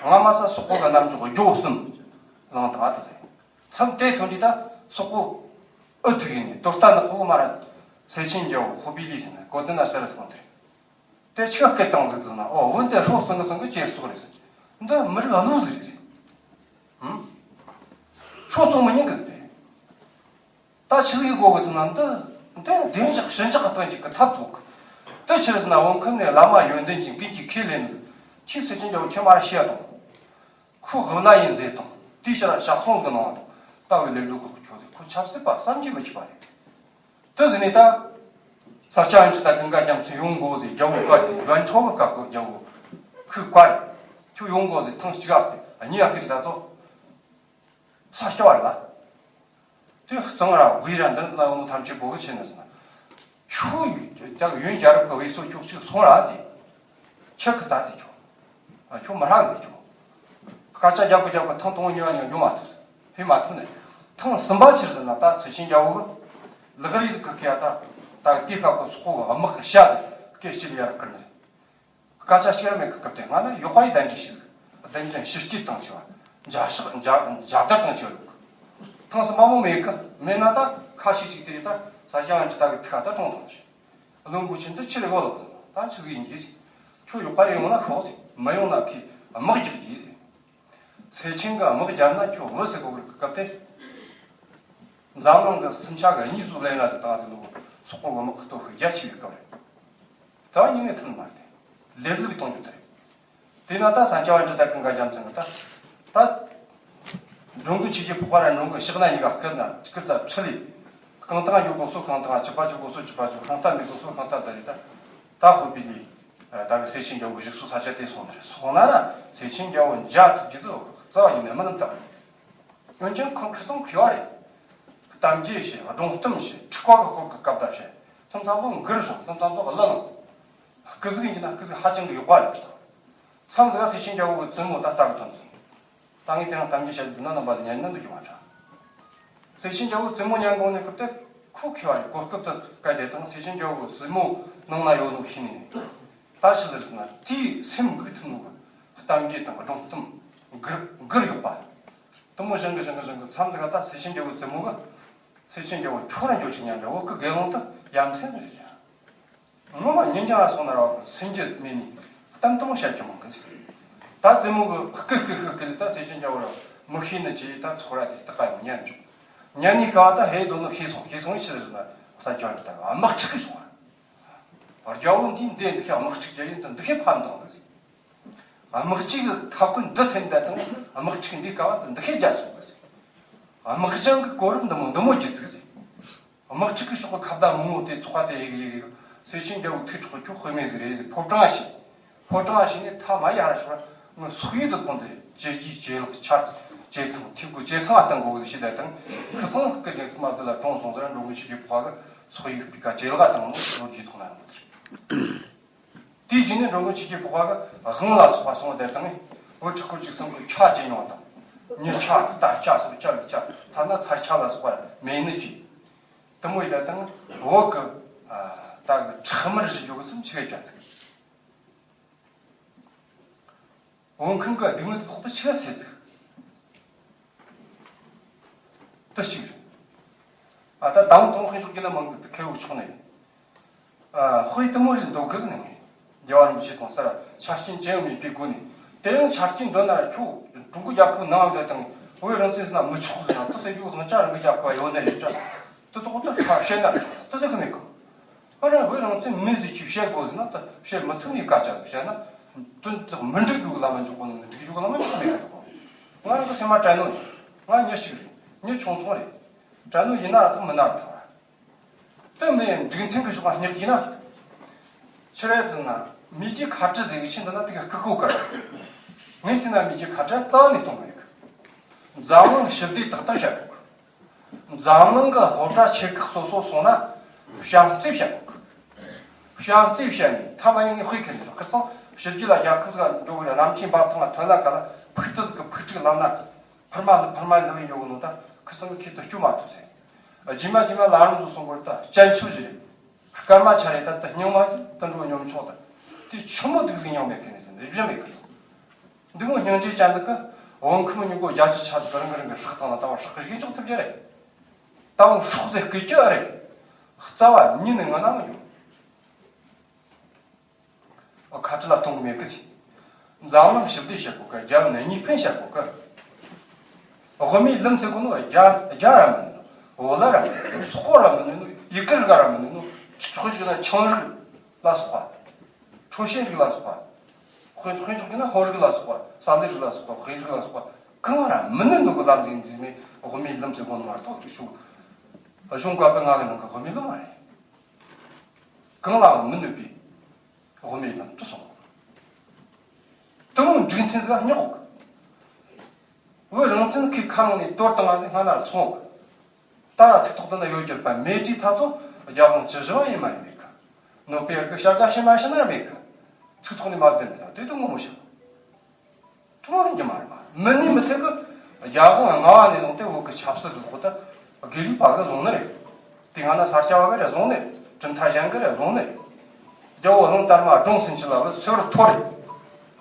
ང་མ་ས་སོག་པོ་གི་རྣམ་འཇོག་སྒྱོ་གསུམ་ལངས་དང་ཨ་ད་ཟེར། མཚམས་དེ་ཐོན་དུས་ད་སོག་པོ་ཨུ་ཐུག་ཡིན་ནི་དོ་ལྟ་ནི་ཁོ་མ་ར། སེ་ཆེན་རྒྱལ་བོ་ཧོ་པི་ལི་ཟེར་ན་གོ་དེ་ན་ཟེར་ར་ཐོན་དེ། དེ་ཆི་ག་སྐད་བཏང་ཟིག་ཟེར་ན། ཨོ་བོད་དེ་ཧྲོ་སང་གི་སང་གི་ཅེར་སོག་རེད་ཟེར། འདི་མི་རིགས་ཨ་ལུ་ཟིག་རེད་ཟེར། ཧུམ། ཁྱོད་ཚོ་མི་ཉན་གི་ཟེར། ད་ཆི་ཟིག་གོ་གི་ཟེར་ན། འདི་འདི་བདེ་འཇགས་ཞི་འཇགས་གཏོང་རྒྱུ་གི་ཐབས་ཚུགས། དེ་ཕྱིར་ན་བོད་ཁམས་ནས་བླ་མ་ཡོན་ཏན་ཅན་ཀུན་གྱིས་ཁས་ལེན་ནས། ཁྱེད་སེ་ཆེན་རྒྱལ་བོ་ཁྱེད་མ་ར་ཤི་ཡ་དང་། ཁོ་དབུ་བླ་ཡིན་ཟེར་དང་། དེའི་ཕྱིར་ཞག་སོང་གི་ནང་དང་ལྟ་བའི་ལེ་ལོ་གི་ཁྱོད་ཟེར། ཁོ་ཆབ་སྲིད་པ་བསམ་གྱིས་མི་ཁྱབ་པ་རེད། དེ་ཟེར་ནས་ད། ས་སྐྱ་ཨན་ཅི་ད་ཀུན་དགའ་རྒྱལ་མཚན་ཡོང་དགོ་ཟེར། རྒྱལ་བོ་བཀའ་དེ་ཡོན་ཆོག་གི་བཀའ་བཀོད། རྒྱལ་བོ་ཁོས་བཀའ་རེད། ཁྱོད་ཡོང་དགོ་ཟེར། ཐེངས་གཅིག་ཨ་སྟེ་གཉིས་ཨ་ཀི་རེད་ད་ཚོ། ས་སྐྱ་བ་རེད་ལ། དེ་གཙང་ར་དབུས་ར་འདི་ལ་ཡོང་ཐམས་ཅད་བོད་གི་ཆེ་ན་ཟེར་ན། ཁྱོད་ཡ་ཡོན་རྒྱལ་རབས་ཀྱི་བེ་སོ་ཅོག་ཅིག་སོང་ར་ཟེར། ཁྱེད་ཀྱི་ད་ཟེར་ཁྱོད། ཨ་ཁྱོད་མི་ཧྲག་ཟེར་ཁྱོད། སྐད་ཆ་རྒྱབ་ཀྱི་རྒྱབ་ཀྱི་ཐེངས་དང་པོ་གཉིས་པ་གཉིས་པ་འགྱོ་མ་ཐུབ་ཟེར། ཕེབས་མ་ཐུབ་ནས། ཐེངས་གསུམ་པ་ཕྱིར་ཟེར་ན་ད་སེ་ཆེན་རྒྱལ་བོ་གི་ལག་རིས་ཀྱི་ཁ་ད་ད་དེ་ཁ་གི་སོག་པོ་གི་དམག་གི་ཤ་ཟེར་སྐད་ཅིག་ཡར་བསྐུར་ནས། སྐད་ཆ་བཤད་མེད་གི་སྐབས་དེ་ང་ནི་ཡོག་པ་ཡི་གདན་འདྲེན་ཞིག་གདན་འདྲེན་ཞུ་སྐྱིད་བཏང་ཆོག་མཇལ་ཕྱག་མཇལ་མཇལ་དར་བཏང་ཆོག་ཐེངས་སུ་མ་མོ་མེད་གི། མེད་ན་ད་ཁ་ཤས་ཅིག་དེ་རེད། ད་ས་སྐྱ་ཨན་ཅི་ད་གི་ཐུགས་ད་གྲོངས་བཏང་ཞིག་བློན་པོ་ཆེན་འདི་ཕྱིར་ལོག་ལ་ད་ཆི་ཟིག་ཡིན་གྱི་ཟེར། ཁྱོད་ཡོག་པ་ཡོང་ན་ཤོག་ཟེར། མི་ཡོང་ན་ཁོས་དམག་རྒྱག་གྱིས་ཟེར། སེ་ཆེན་གྱི་དམག་རྒྱབ་ན་ཁྱོད་བུ་ཟེར་གོ་གི་སྐབས་དེ། འཛམ་གླིང་གི་སུམ་ཆ་གི་གཉིས་སུ་ལེན་ལ་དེ་དང་དེ་ལོ་སོག་པོ་གི་དམག་གི་སྟོབས་ཤུགས་རྒྱ་ཆེ་བའི་སྐབས་རེད། དེ་བ་ཉིད་ནས་ཐུབ་མ་རེད། ལེབ་ལེབ་གཏོང་རྒྱུ་དེ་རེད། དེས་ན་ད་ས་སྐྱ་པཎྜི་ཏ་ཀུན་དགའ་རྒྱལ་མཚན་གྱིས་ད་ད་འགྲོ་མགོན་ཆོས་རྒྱལ་ཕོག་པ་ར་འགྲོ་མགོན་ཕྱག་ན་གཉིས་ཀ་བསྐུལ་ན་བསྐུལ་ཙམ་ཁྲི་ལས། རྐང་ཐང་འགྱོ་དགོ་སོ་རྐང་ཐང་། ཆུ་པ་འགྱོ་དགོ་སོ་ཆུ་པ་འགྱོ། ཤིང་རྟ་འདེད་དགོ་སོ་ཤིང་རྟ་དེ་རེད། ད་ད་ཧོ་པི་ལི་ད་གི་སེ་ཆེན་རྒྱལ་བོ་བཞུགས་སོ་ས་ཆ་དེ་སོང་ནི་རེད། སོང་ན་ར་སེ་ཆེན་རྒྱལ་བོ་མཇལ་ཐུབ་རྒྱུ་ཚོ་རྩ་བ་ཉིད་ནས་མིན་ནམ་ད། འོན་ཀྱང་ཁོང་ཁུ་སང་མཁས་པ་རེད། གཏམ་རྒྱུད་བཤད། སྒྲུང་གཏམ་བཤད། འཁྲུག་པ་གི་སྐོར་གི་སྐབས་བརྡ་བཤད། མཚམས་མཚམས་ལོ་འགུར་ཞིང་མཚམས་མཚམས་ལོ་གླུ་ལངས། སྐུ་གཟུགས་ཡིན་གྱི་ན་སྐུ་གཟུགས་ཧ་ཅང་གི་ཡོག་པ་རེད་ཟེར། མཚམས་འདི་ག་སེ་ཆེན་རྒྱལ་བོ་གི་བཙུན་མོ་ད་ལྟ་གི་དོན་ཚན། ད་ངས་དེ་རིང་གཏམ་རྒྱུད་བཤད་རྒྱུ་ན་རྣམ་པ་དེ་ཉན་ན་འདུག་རྒྱུ་མ་འདྲ། སེ་ཆེན་རྒྱལ་བོ་བཙུན་མོ་ཉན་དགོས་ནས་སྐབས་དེ་ཁོ་མཁས་པ་རེད། གོ་སྐབས་དེ་བཀལ་ཏེ་དང་སེ་ཆེན་རྒྱལ་བོ་གི་བཙུན་མོ་ནང་ན་ཡོད་ནོ་ཤེས་ནས། ད་ཆི་ཟེར་ཟེར་ན་དེའི་སེམས་འགུག་ཐུབ་ནོ་གི་གཏམ་རྒྱུད་དང་སྒྲུང་གཏམ་འགུར་འགུར་ཡོག་པ། དེ་མོ་བཞེངས་གི་བཞེངས་གི་བཞེངས་གི་མཚམས་འདི་ག་ད་སེ་ཆེན་རྒྱལ་བོ་བཙུན་མོ་གི། སེ་ཆེན་རྒྱལ་བོ་ཁྱོད་རང་འགྱོ་ཅིག་ཉན་འདྲ། བོད་ཀྱི་དགེ་སློང་དུ་ཡ་མཚན་རེད་ཟེར། ངོ་མ་ཉིན་རྒྱང་ལ་སོང་ན་ར་བ་གི་སེམས་རྒྱུད་མེད་ནས་གཏམ་དེ་མོ་བཤད་རྒྱུ་མང་གི་ཟེར། ད་བཙུན་མོ་གི་སྐུ་སྐུ་སྐུ་སྐུ་ལ་ད་སེ་ཆེན་རྒྱལ་བོ་ར་མི་ཤེས་ནི་ཅི་ད་ཚོགས་ར་དེ་སྟག་ག་ཡོང་ཉན་འགྲོ། ཉན་ནས་ཤ་བ་ད་ཧེ་དོ་ནོ་ཤེས་སོང་། ཤེས་སོང་ཕྱིར་ཟེར་ན་ས་ཆ་འདི་ད་དམག་འཁྲུག་གི་བྱུང་བ། རྒྱལ་བོ་འདིས་འདི་འདི་ཤ་དམག་འཁྲུག་རྒྱག་ཡིན་དུ་འདི་ཤ་ཕན་དང་ཟེར། དམག་སྤྱི་གི་ཐབས་བཀོད་འདི་འཐེན་ད་དང་དམག་འཁྲུག་འདི་སྐབས་དུ་འདི་ཤེས་རྒྱ་སོང་གི་ཟེར། དམག་སྤྱི་གི་གོ་རིམ་འདི་མོ་འདི་མོ་བརྒྱུད་ཚིག་ཟེར། དམག་འཁྲུག་གི་ཕྱོགས་ཀྱི་ཁ་བརྡ་མང་བོ་དེ་ཚོགས་པ་དེ་ཡི་གེ་ཡི་གེ་སེ་ཆེན་རྒྱལ་བོ་ཐུགས་ཁྲོ་ཁྱོད་དཔེ་མེད་ཟིག་རེད་ཟེར། ཕོ་བྲང་ཞིག་ཕོ་བྲང་ཞིག་ནས་ཐ་མ་ཡར་ཞོར་ངི་སོག་ཡིག་དུ་ཐོན་ཏེ་ཇེ་རྒྱས་ཇེ་ལེགས་ཆ་ཇེ་ཚང་ཐིག་གུ་ཇེ་ཚང་ལ་གཏང་དགོས་ཟེར་ཞེས་བསྡད་དང་ཁུ་ཚང་སྐུ་ཞིག་ཐུགས་མ་བདེ་ལ་གྲོངས་སོང་ཟེར། འགྲོ་མགོན་ཆོས་རྒྱལ་ཕོག་པ་གི་སོག་ཡིག་སྤུས་ཀ་ཇེ་ལེགས་བཏང་ནོ་ལོ་རྒྱུས་ཐོག་ན་ཡོང་གི་རེད། དེའི་རྗེས་ནས་འགྲོ་མགོན་ཆོས་རྒྱལ་ཕོག་པ་གི་དབང་ལ་སོགས་པ་སོང་བ་དེ་དང་། བོད་ཕྲུ་གུ་གཅིག་སང་གི་ཆ་ཇེ་ཉུང་དང་། མྱི་ཆ་རྟ་ཆ་སོགས་ཆ་ལུག་ཆ་ཐ་ན་ཚ་ཆ་ལ་སོགས་པ་མེད་ནི་ཅི། དེ་མོ་ཡི་ད་དང་བོད་གི་ད་གི་ཁྲག་དམར་ཞིག་འཇོག་གི་སུམ་ཆི་ག་ཅག་ཟིག་བོད་ཁམས་གི་སྡུག་བསྔལ་ཐོག་ཏུ་ཆི་ག་ཟེར་ཟིག་དེ་གཅིག་རེད། ཨ་ད་དང་དུང་ཧིན་ཤོག་གི་ལ་མང་གི་དེ་ཁེ་བོ་ཆོག་ནས། ཨ་དཔེ་དེ་མོ་རེད་འདུག་གི་ཟེར་ནས། རྒྱལ་བ་རིན་པོ་ཆེ་ཚང་སར་ཆ་རྐྱེན་ཅི་ཡང་མེད་པའི་སྒོ་ནས། དེ་ཡང་ཆ་རྐྱེན་འདོན་ན་ར་ཁྱོད་ཀྲུང་གོ་རྒྱལ་ཁབ་ནང་འདི་དང་བོད་རང་བཙན་ཟེར་ན་མི་ཆོག་ཟེར་ན་དེ་ཟེར་རྒྱུ་དབང་ཆ་རང་གི་རྒྱལ་ཁབ་ཡོད་ནི་རེད་དྲ། དེ་ཐོག་ཏུ་ཁ་བཤད་ན་དེ་ཟེར་གི་མེད་གི། ཨ་ར་བོད་རང་བཙན་མིན་ཟེར་ཅིག་བཤད་དགོས་ཟེར་ན་ད་བཤད་མི་ཐུབ་ནི་སྐད་ཆ་ཟིག་བཤད་ན། དོན་དག་མི་འགྲིག་རྒྱུ་ལ་མ་འཇོག་གོ་ནི་འགྲིག་རྒྱུ་ལ་མ་འཇོག་མེད་གི། ང་རང་གི་སེམས་མ་དྲན་ནོ་ཡིན། ང་མྱི་གཅིག་རེད། མྱི་ཆུང་ཆུང་རེད། དྲན་ནོ་ཡིན་ན་ར་ཐུབ་མིན་ན་ར་ཐུབ་ར། དེ་མིན་འགྲིག་མཐུན་གི་ཕྱོགས་ལ་སྙེག་རྒྱུ་ན། ཆི་རེད་ཟེར་ན་མི་རྒྱུ་ཁ་བྲལ་ཟེར་གི་ཆི་འདི་ན་དེ་ག་སྐུ་ཀོ་ག་ར། ངས་བལྟས་ན་མི་རྒྱུ་ཁ་བྲལ་རྩ་བ་ནས་གཏོང་གི་མེད་གི། འཛམ་གླིང་ཞི་བདེ་ཏག་ཏག་བྱ་དགོས་གི། འཛམ་གླིང་གི་སློབ་གྲྭ་ཆེ་ཁག་སོ་སོ་སོང་ན་བྱམས་བརྩེ་བྱ་དགོས་གི། བྱམས་བརྩེ་བྱ་ནས་ཐ་མ་ཡིན་ནས་དཔེ་ཁྱེར་འདི་རོགས་ཁིར་ཚང་ཕྱི་རྒྱལ་ལ་རྒྱལ་ཁབ་ལ་འགྲོ་གི་ར་ནམ་ཆེན་འབབ་ཐང་ལ་ཐོན་ལ་ག་ལ་ཕུག་ཏུ་ཟིག་གི་ཕུག་ཁྲིག་ལངས་ན་ཕུར་མ་ལ་ཕུར་མ་ལ་བའི་འགྲོ་གི་ནོ་ད་ཁིར་ཚང་གི་ཁྱེད་དུ་སྐྱོ་མ་ཐུབ་ཟེར། རྗེས་མ་རྗེས་མ་ལ་རང་དུ་སོང་བར་ད་སྤྱན་ཆབ་བཞི་རེད། སྐར་མ་ཆ་རེ་ད་ལྟ་སྙིང་མ་དུད་འགྲོ་ཉམ་ཆུང་དང་དེ་ཆུ་མོ་དུག་ཟིག་མྱོང་མེད་གི་ནས་ཟིན་བཞི་མེད་གི། འདི་མོ་སྙིང་རྗེ་ཅན་འདི་གི་བོད་ཁམས་མྱུ་གུ་བརྒྱ་ཆ་ཆ་ཟིག་རང་གི་རང་གི་སྲེག་བཏང་ན་ད་བར་སྲེག་གི་ཤེས་ཀྱང་ཐུབ་རྒྱུ་རེད། ད་བར་སྲོག་ཟེར་སྐད་ཀྱི་ཨ་རེད། རྩ་བ་ཉིད་ནས་ངོ་ན་མི་འགྱུར། ཁ་བྲལ་ལ་གཏོང་གི་མེད་གི་ཟེར། འཛམ་གླིང་ཞི་བདེ་བྱེད་དགོས་གི། རྒྱལ་བ་ནི་གཉིས་ཕན་བྱེད་དགོས་གི། དབུ་མའི་ལམ་ཟེར་གོ་ནོ་རྒྱ་རྒྱ་ར་མི་ནུ། བོད་ལ་ར་མི་ནུ། སོག་པོ་ར་མི་ནུ། ཡུ་གུར་ག་ར་མི་ནུ། ཆོས་ཕྱོགས་ན་ཆིངས་རིགས་ལ་སོགས་པ། ཁྲོ་ཤན་རིགས་ལ་སོགས་པ། དཔེ་དཔེ་ཕྱོགས་ན་ཧོར་རིགས་ལ་སོགས་པ། ས་ལེ་རིགས་ལ་སོགས་པ། དབུས་རིགས་ལ་སོགས་པ། གང་ར་མི་ནུ་ནུ་གི་ལམ་ཟིན་འདི་ནི་དབུ་མའི་ལམ་ཟེར་གོ་ནོ་མ་གཏོགས་ཤུགས་གཞུང་བཀའ་པོད་ལྔ་གི་ནང་གི་དབུ་མའི་ལམ་མ་རེད། གང་ལའང་མི་གནོད་པའི་དབུ་མའི་ལམ་དུ་སོང་། དུ་མོ་འཇིག་རྟེན་ཟིག་རྙོག་གི། བོད་རང་བཙན་ཁའི་ཁ་ནང་ནས་དོར་བཏང་ང་ནས་སྔ་ན་སོང་གི། ད་ར་ཚིག་ཐོག་ཏུ་ན་ཡོད་གྱུར་པ་མེ་ཏྲིའི་ཐ་ཚོ་རྒྱ་གང་ཇི་བཞིན་ཡིན་མ་ཡིན་མེད་གི། ནོ་པེལ་གི་བྱ་དགའ་ཞིག་མ་ཞིག་ན་མེད་གི། ཚིག་ཐོག་ནས་མ་བདེན་པ་དང་དེ་དུ་ངོ་མོ་ཤེས། ཐུན་མོང་གི་མ་རེད་པ། མི་ནི་མི་ཚད་གི། རྒྱ་གོང་ལྔ་བ་ནས་བཟུང་སྟེ་བོད་ཀྱི་ཆབ་སྲིད་ཀྱི་ཐོག་ཏུ་དགེ་ལུགས་པ་གིས་བཟུང་ནི་རེད། དེ་སྔ་ན་ས་སྐྱ་པ་གིས་རེ་བཟུང་ནི་རེད། གྲུབ་མཐའ་གཞན་གིས་རེ་བཟུང་ནི་རེད། རྒྱལ་བོ་གླང་དར་མ་སྒྲུང་ཟིན་ཆི་ལ་བུ་སོ་རུ་ཐོ་རེད།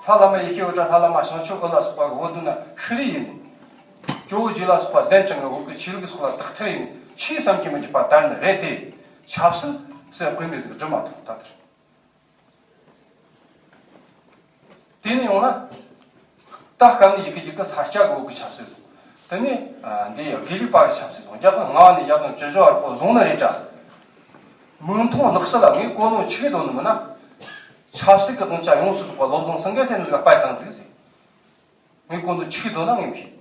ལྷ་བླ་མ་ཡེ་ཤེས་འུ་དྲ་ལྷ་བླ་མ་བྱང་ཆུབ་འོད་ལ་སོགས་པ་གི་འོད་མདུན་ན་ཤི་རི་ཡིན། ཇོ་བོ་རྗེ་ལ་སོགས་པ་གདན་དྲངས་ནས་བོད་ཀྱི་ཆོས་ལུགས་སོགས་ལ་དག་ཐེར་ཡིན། ཆོས་བསམ་གྱིས་མི་ཁྱབ་པ་དར་ནི་རེད་དེ། ཆབ་སྲིད་ཟེར་དཔེ་མེད་ཟིག་སྒྲུབ་མ་ཐུབ་ད་དེར། དེ་ནས་ཡོང་ན། ད་སྐབས་ནས་ཡི་གེ་ཡི་གེ་ས་སྐྱ་གི་བོད་ཀྱི་ཆབ་སྲིད་དང་། དེ་ནས་ཨ་འདི་ཡི་དགེ་ལུགས་པ་གི་ཆབ་སྲིད་དང་། རྒྱ་གར་ལྔ་བ་ནས་རྒྱ་གར་བཅུ་བཞི་བར་ཁོ་བཟུང་ནི་རེད་དྲ། མིག་མཐོང་ལག་ཟིན་ལ་ངས་གོ་ནོ་ཆི་གི་དོན་ནི་མིན་ན། ཆབ་སྲིད་ཀྱི་དབང་ཆ་ཡོངས་སུ་རྫོགས་པ་བློ་བཟང་སེང་གེ་ཟེར་ནི་ཟིག་ག་སྤར་བཏང་ཟིག་ཟེར། ངས་གོ་ནོ་ཆི་གི་དོན་ན་ངས་མཁྱེན།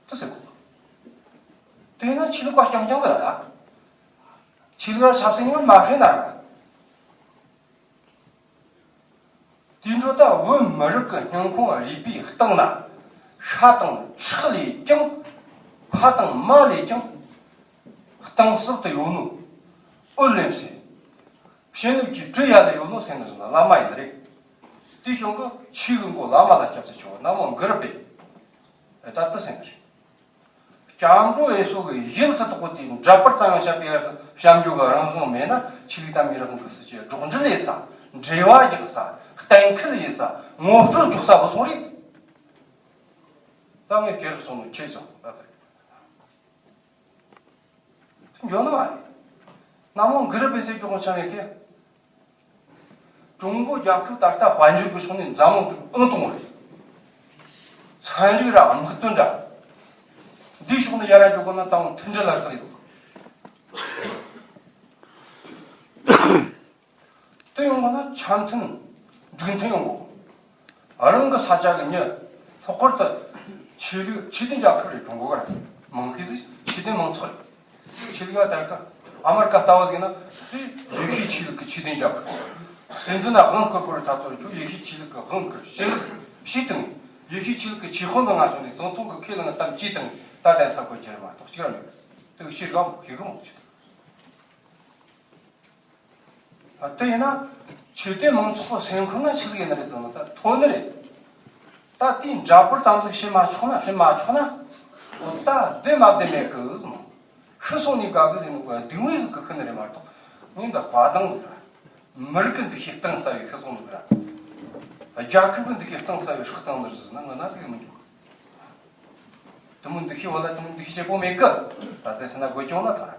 དེ་ཟེར་གོ། དེས་ན་ཆོས་ལུགས་པ་རྐྱང་རྐྱང་ཟིག་ར་ད། ཆོས་ལུགས་ར་ཆབ་སྲིད་གཉིས་མ་ཤེས་ན་ར། དེ་འཕྲོ་ད་བོད་མི་རིགས་ཀྱི་སྙིང་ཁོང་རུས་པའི་གཏིང་ན་ཤ་དང་ཁྲག་ལས་ཀྱང་ཕ་དང་མ་ལས་ཀྱང་གཏིང་ཟབ་ཏུ་ཡོད་ནོ། འོད་ལེན་ཟེར། བྱིན་རླབས་ཀྱི་སྤྲུལ་ཡ་ལ་ཡོད་ནོ་ཟེར་ནི་བཟུང་ན་བླ་མ་ཡིན་རེད། དེ་བྱུང་གི་ཆོས་ཀྱི་མགོ་བླ་མ་ལ་སྐྱབས་སུ་མཆིའོ། ན་མོ་གུ་རུ་པདྨེ། ད་ལྟ་ཟེར་ནི་རེད། སྐྱབས་འགྲོ་འོས་སོ་གི་ཡུལ་དུ་གཏོགས་པ་དེ་འདྲ་པར་ཙམ་ཡང་བཤད་པའི་བྱམས་སྐྱོང་གི་རང་དབང་མེད་ན་ཆོས་ལུགས་དང་མི་རིགས་ཀྱི་སྲིད་ཇུས་སྒྲོག་འགྲེལ་ཡེད་ས། འགྲེལ་བ་རྒྱག་ས། གཏན་འཁེལ་ཡེད་ས། ངོ་སྤྲོད་འཇོག་ས་བུད་སོང་རེད། ད་ངས་སྐད་རིགས་སོང་ནོ་ཁྱེད་ཅང་ད་ལྟ་འགྱོ་ནི་མ་རེད། ན་མོ་གུ་རུ་པདྨེ་ཟེར་རྒྱུ་གང་ཆ་མེད་ཀི། ཀྲུང་གོ་རྒྱལ་ཁབ་ད་ལྟ་དཔལ་འབྱོར་གྱི་ཕྱོགས་ནས་འཛམ་གླིང་དུ་ཨང་དང་པོ་རེད། ཚན་རིག་ར་དམག་དོན་འདྲ། འདིའི་ཕྱོགས་ནས་ཡར་ར་འགྱོ་དགོས་ན་ད་མཐུན་སྒྲིལ་ལ་རག་ལས་དགོས། དེ་ཡོང་དགོས་ན་འཆམ་མཐུན་འགྲིག་མཐུན་ཡོང་དགོས། རང་གི་ས་ཆ་གི་མྱི་ལྷག་པར་དུ་ཆོས་ལུགས་ཆོས་ལྡན་རྒྱལ་ཁབ་རེད། ཀྲུང་གོ་ར་མང་ཤས་ཤིག་ཆོས་ལྡན་མང་ཚོགས་རེད། ཆོས་ལུགས་ལ་ལྟ་ཀ་ཨ་མེ་རི་ཀ་ལྟ་བུ་ཟིག་ན་དེ་ཡེ་ཤུའི་ཆོས་ལུགས་ཀྱི་ཆོས་ལྡན་རྒྱལ་ཁབ། སྲིད་འཛིན་ན་དབང་བསྐུར་བསྐུར་ད་ཚོར་ཁྱོད་ཡེ་ཤུའི་ཆོས་ལུགས་ཀྱི་དབང་བསྐུར་ཞིག་ཞིག་དང་། ཡེ་ཤུའི་ཆོས་ལུགས་ཀྱི་ཆོས་དཔོན་གྱི་ང་ཚོ་ནས་བཙོན་ཚོགས་ཀྱི་ཁས་བླངས་གཏམ་ཅི་དང་ད་གདན་ས་བཀོད་རྒྱུ་རེད་མ་གཏོགས་ཤིག་ར་མེད། དེ་ཤེས་རྒ་མོ་ཤེས་གི་མོ་ཆེ། དེ་ཡིན་ན་ཆོས་དད་མང་ཚོགས་སེམས་ཁོང་ན་ཆི་ཟིག་ཡིན་ནི་རེད་ཟེར་ན་ད་ཐོན་ནི་རེད། ད་དེའི་འདྲ་པར་ཙམ་ཟིག་བྱེད་མ་ཆོག་ན་བྱེད་མ་ཆོག་ན། ད་བདེ་མ་བདེ་མེད་གི་ཟེར་ནོ། ཤི་སོང་ནས་དགའ་གི་ཟེར་ནོ་ག་སྡུག་བསྔལ་ཟིག་གི་ཤི་ནི་རེད་མ་གཏོགས། ངས་འདི་དཔའ་གདངས་ཟིག་ར། མི་རིགས་ཀྱི་འདུ་ཤེས་གཏིང་ཟབ་བའི་ཤི་སོང་ཟིག་ར། རྒྱལ་ཁབ་ཀྱི་འདུ་ཤེས་གཏིང་ཟབ་བའི་ཤི་སྟངས་ཟིག་ཟེར་ན་ང་ན་ཟིག་མི་འགྱུར། དེ་མོ་འདུ་ཤེས་བ་ལ་དེ་མོ་འདུ་ཤེས་བྱེད་པོ་མེད་གི། ད་ལྟའི་སེམས་ན་དགོད་ཀྱང་ལ་ཐང་།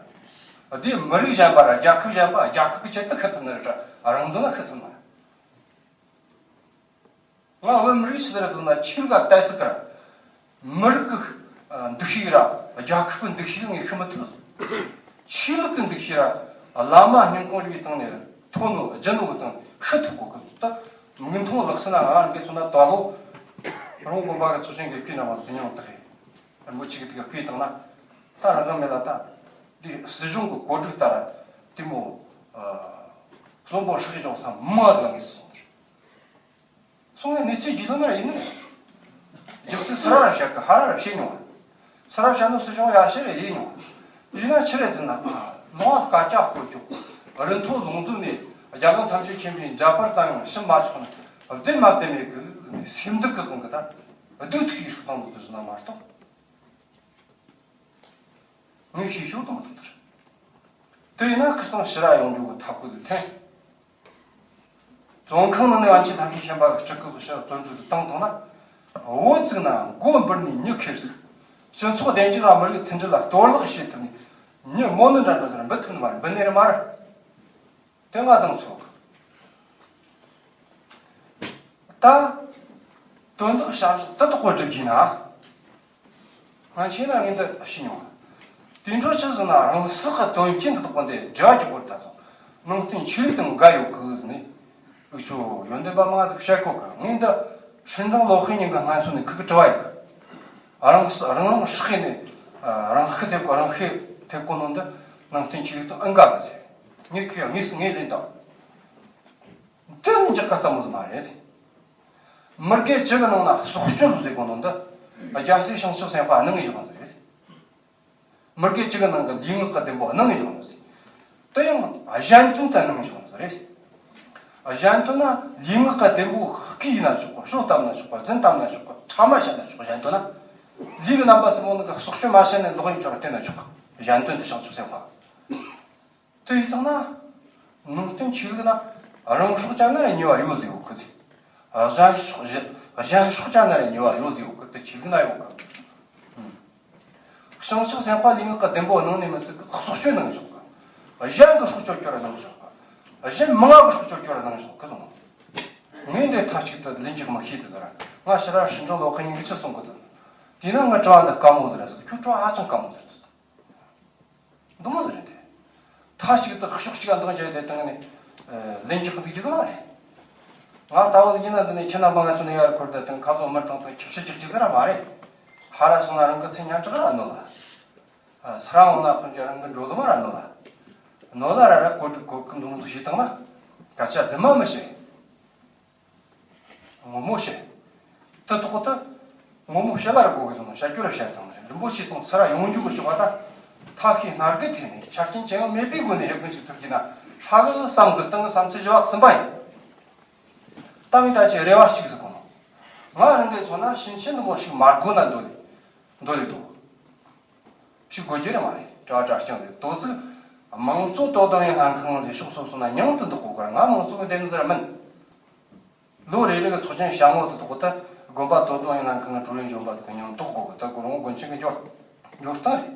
དེ་མི་རིགས་གཞན་པ་ར་རྒྱལ་ཁབ་གཞན་པ་རྒྱལ་ཁབ་ཀྱི་ཆེད་དུ་ཤི་ཐུབ་ནི་རེད་ར་རང་དོན་ལ་ཤི་ཐུབ་ན། ང་བོད་མི་རིགས་ཆི་ཟེར་ཟེར་ན་ཆོས་ལུགས་ལ་ལྟ་ཟིག་གི་ར། མི་རིགས་ཀྱི་འདུ་ཤེས་ར་རྒྱལ་ཁབ་ཀྱི་འདུ་ཤེས་ངས་ཤི་མི་ཐུབ། ཆོས་ལུགས་ཀྱི་འདུ་ཤེས་ར་བླ་མ་སྙིང་ཁོང་རུས་པའི་སྟེང་ནས་ཐོན་ནོ་བརྒྱུད་ནོ་གི་སྟེང་ཤི་ཐུབ་གོ་གི། ད་མིག་མཐོང་ལག་ཟིན་ན་ང་རང་གི་ཚོ་ན་ད་ལོ་རོང་དགོན་པ་གི་ཚོགས་ཆེན་གྱི་བསྐོས་གནང་བ་དེ་མྱོང་དག་རེད། རིན་པོ་ཆེ་གི་དེ་ག་བསྐོས་བཏང་ན། ད་རང་ག་མེད་ལ་ད། འདི་སྲིད་གཞུང་གི་གོ་སྒྲིག་ལྟར་དེ་མོ། གསོན་པོ་སྲེག་སྦྱོང་ས་མང་ལ་ངེས་སོང་། སོང་བའི་གནས་ཚུལ་རྒྱུས་ལོན་ན་ཡིན་ནི། རྒྱུ་མཚན་སུ་ར་ར་བཤད་གི་ཧ་ར་ར་བཤད་མྱོང་བ། སུ་ར་བཤད་ནོ་སྲིད་གཞུང་ཡ་ཤེས་རེ་ཡིན་མྱོང་བ། ཡིན་ན་ཆི་རེད་ཟེར་ན། ནོ་བ་སྐད་ཆ་ཤོད་རྒྱུ། རིན་ཐང་ལོངས་སྤྱོད་ནས་རྒྱལ་ཁམས་ཐམས་ཅད་མཁྱེན་པའི་འདྲ་པར་ཙམ་ཡང་ཕྱིན་མ་ཆོག་ན། བདེ་མ་བདེ་མེད་གི་སེམས་སྡུག་གི་དབང་གིས་ད་སྡུག་ཐུག་གི་སྲོག་དང་འདུག་གི་ཟེར་ན་མ་གཏོགས། ངས་ཤེས་ཤོག་དང་མ་ཐུག་ཐུར། དེ་ཡིན་ན་ཁིར་སང་ཕྱི་ར་ཡོང་རྒྱུ་གི་ཐབས་བཀོད་དེ་འཐེན། བཙོན་ཁང་ནང་ནས་པཎ་ཆེན་ཐམས་ཅད་མཁྱེན་པ་གི་སྤྲུལ་སྐུ་གི་ཕྱིར་བཙོན་གྲོལ་དུ་བཏང་བཏང་ན། འོ་ཙིག་ན་མགོ་འབུར་ནས་མྱི་ཁེབས་ཟིག་སྤྱི་ཚོགས་བདེ་འཇགས་ལ་མི་རིགས་མཐུན་སྒྲིལ་ལ་གཏོར་བརླག་བྱེད་ཐུབ་ནས། མྱི་མོ་ནི་འདྲ་འདྲ་ཟེར་འབུད་ཐུབ་ནི་མ་རེད། འབུད་ནི་རེད་མ་རེད། དེ་ང་དང་ཚོ་ད་དོན་དག་བྱ་གཞག་དེ་དག་པོ་སྒྲུབ་རྒྱུ་ན། ང་ཆེ་ན་ངས་འདི་ཤེས་མྱོང་། དེ་འཕྲོ་ཆི་ཟེར་ན་རང་སྲོག་གི་དོན་རྐྱེན་དེ་དག་པོ་འདི་འབྲེལ་བ་གྱི་སྐོར་ད་ཚོ་ནང་བསྟན་ཆོས་ལུགས་དང་འགལ་ཡོད་གི་ཟེར་ནས། འུ་ཆོ་ཡོན་ཏན་པ་མང་ང་ཚོ་བཤད་གོ་གི། ངས་འདི་ཧྲིན་ཀྲང་ལོ་ཧྥེ་ཉིན་གི་སྔན་ཚོ་ནས་ཁུ་གི་དྲི་བ་ཡིན་གི། རང་སྲོག་རང་རང་སྲོག་ནས་རང་ཤི་ཐེབས་གོ། རང་ཤི་ཐེབས་གོ་ནོ་འདི་ནང་བསྟན་ཆོས་ལུགས་དང་ཨང་འགལ་གི་ཟེར། ངས་ཁུ་ཡ་ངས་ངས་ལན་བཏང་། དེ་ནི་འཇགས་ཁ་ཙམ་མོ་ཟིག་མ་རེད། མི་དགེ་བཅུ་གི་ནང་ན་སྲོག་གཅོད་ཟེར་གོ་ནོ་འདི་རྒྱལ་སྲས་བྱང་ཆུབ་སེམས་དཔའ་གནང་ངེ་བཞག་ནོ་རེད། མི་དགེ་བཅུ་གི་ནང་གི་ལུས་ངག་གི་བདེ་པོ་གནང་ངེ་བཞག་ནོ་རེད། དེ་ཡང་གཞན་དོན་དུ་གནང་ངེ་བཞག་ནོ་རེད། གཞན་དོན་ན་ལུས་ངག་གི་བདེ་པོ་སྐུ་ཡིན་ན་ཆོག་གི། གཤོག་བཏབ་ན་ཆོག་གི། རྫུན་བཏབ་ན་ཆོག་གི། ཕྲ་མ་བཤད་ན་ཆོག་གི། གཞན་དོན་ན་ལུས་ཀྱི་རྣམ་པ་གསུམ་པོ་ནི་གི་སྲོག་གཅོད་མ་བྱས་ནས་ལོག་ཡིན་ཆོག་ར་བསྟན་ན་ཆོག་གི། གཞན་དོན་དུ་བྱང་ཆུབ་སེམས་དཔའ། དེ་ཡིན་དང་ན། ནང་བསྟན་ཆོས་ལུགས་ན་རང་སྲོག་བཅད་ན་ར་ཉེས་པ་ཡོད་ཟེར་ཡོད་གི། གཞན་སྲོག་གཞན་གཞན་སྲོག་བཅད་ན་ར་ཉེས་པ་ཡོད་ཟེར་ཡོད་གི། དེ་ཆོས་ལུགས་ན་ཡོད་གི། བྱང་ཆུབ་སེམས་དཔའ་ལུས་ངག་གི་བདེ་པོ་གནང་ནས་མི་སྲིད་གི། སྲོག་གཅོད་གནང་ཆོག་གི། གཞན་གི་སྲོག་གཅོད་རྒྱུ་ར་གནང་ཆོག་གི། གཞན་མང་ང་གི་སྲོག་གཅོད་རྒྱུ་ར་གནང་ཆོག་གི་གསུངས། ངས་འདི་མཐའ་གཅིག་ཏུ་ལན་གཅིག་མི་ཤེས་དེ་ཟེར། ང་ཕྱི་ར་ཧྲིན་ཀྲང་ལོ་ཁ་ཉིན་གི་ཆི་གསུང་གི་འདུག། དེས་ན་ང་དྲི་བ་འདི་དཀའ་མོ་ཟིག་ར་ཟེར། ཁྱོད་དྲི་བ་ཧ་ཅང་དཀའ་མོ་ཟིག་རེད། འདི་མོ་ཟིག་རེད་དེ། མཐའ་གཅིག་ཏུ་ཕྱོགས་གཅིག་ག་འདང་རྒྱག་དེ་སྟེང་ནས་ལན་རྒྱག་འདུག་རྒྱུ་ཟིག་མ་རེད། ང་ལྟ་བུ་ཡིན་ན་འདི་ནས་ཁྱེད་རྣམ་པ་ང་ཚོ་ནས་ཡར་འཁོར་དེ་སྟེང་ཁ་སང་མི་དང་དང་ཁྱབ་བཤད་རྒྱག་རྒྱུ་ཟིག་ར་མ་རེད། ཕར་ར་སོང་ན་རང་གི་མཚན་སྙན་གྲགས་ར་ནོར་ལ། ཚུར་ར་འོང་ན་ཁོང་ཚོས་རང་གི་འགྲོ་ལམ་ར་ནོར་ལ། ནོར་ལ་ར་ར་གོ་སྒྲིག་གོ་སྐབས་འདུག་འདུག་བྱས་བཏང་ན་སྐད་ཆ་རྫུན་མ་མི་བཤད། ངོ་མ་བཤད། དེ་ཐོག་ཏུ་ངོ་མ་བཤད་ལ་ར་གོ་གི་སོང་། བཤད་རྒྱུ་ར་བཤད་ཙམ་རེད། རིན་པོ་ཆེ་ཚང་ཚུར་ར་ཡོང་རྒྱུ་གི་ཕྱོགས་ལ་ད་ཐབས་ཤེས་སྣ་དགུ་ཐེག་ནས་ཆ་རྐྱེན་ཅི་ཡང་མེད་པའི་སྒོ་ནས་ཧེ་བག་ཅིག་ཐུབ་རྒྱུ་ན་ཧྲ་གི་བསམ་གི། ཏང་གི་བསམ་ཚུལ་བཞི་བ་གསུམ་པ་ཡིན། ཏང་ད་ཅི་རེ་བ་གཅིག་ཟིག་གོ་ནོ། ང་རང་གིས་མཚོན་ན་ཕྱིན་ཆད་འདི་མོ་ཞིག་མ་དགོས་ན་འདོད་ལེ་འདོད་ལེ་འདུག། ཞིག་དགོས་རྒྱུ་རེད་མ་རེད། གྲྭ་བ་གྲྭ་རྐྱང་རེད། དོ་ཚིག་དམངས་གཙོ་དོ་དམ་ཡང་ལྷན་ཁང་ཟེར་ཕྱོགས་སོ་སོ་ན་མྱིང་དུ་འདོགས་དགོས་གི་ར། ང་དམངས་གཙོ་གི་འདེམས་ཟེར་མིན། ལོ་རེ་རེ་གི་ཚོགས་ཆེན་བྱ་ངོ་དུ་འདོགས་གི། ད་དགོན་པ་དོ་དམ་ཡང་ལྷན་ཁང་གི་ཀྲུའུ་རེན་གཞོན་པ་དུ་གི་མྱིང་འདོགས་དགོས་གི། ད་ཁོ་རང་དགོན་ཆེན་གི་འབྱོར་འབྱོར་སྟངས་རེད།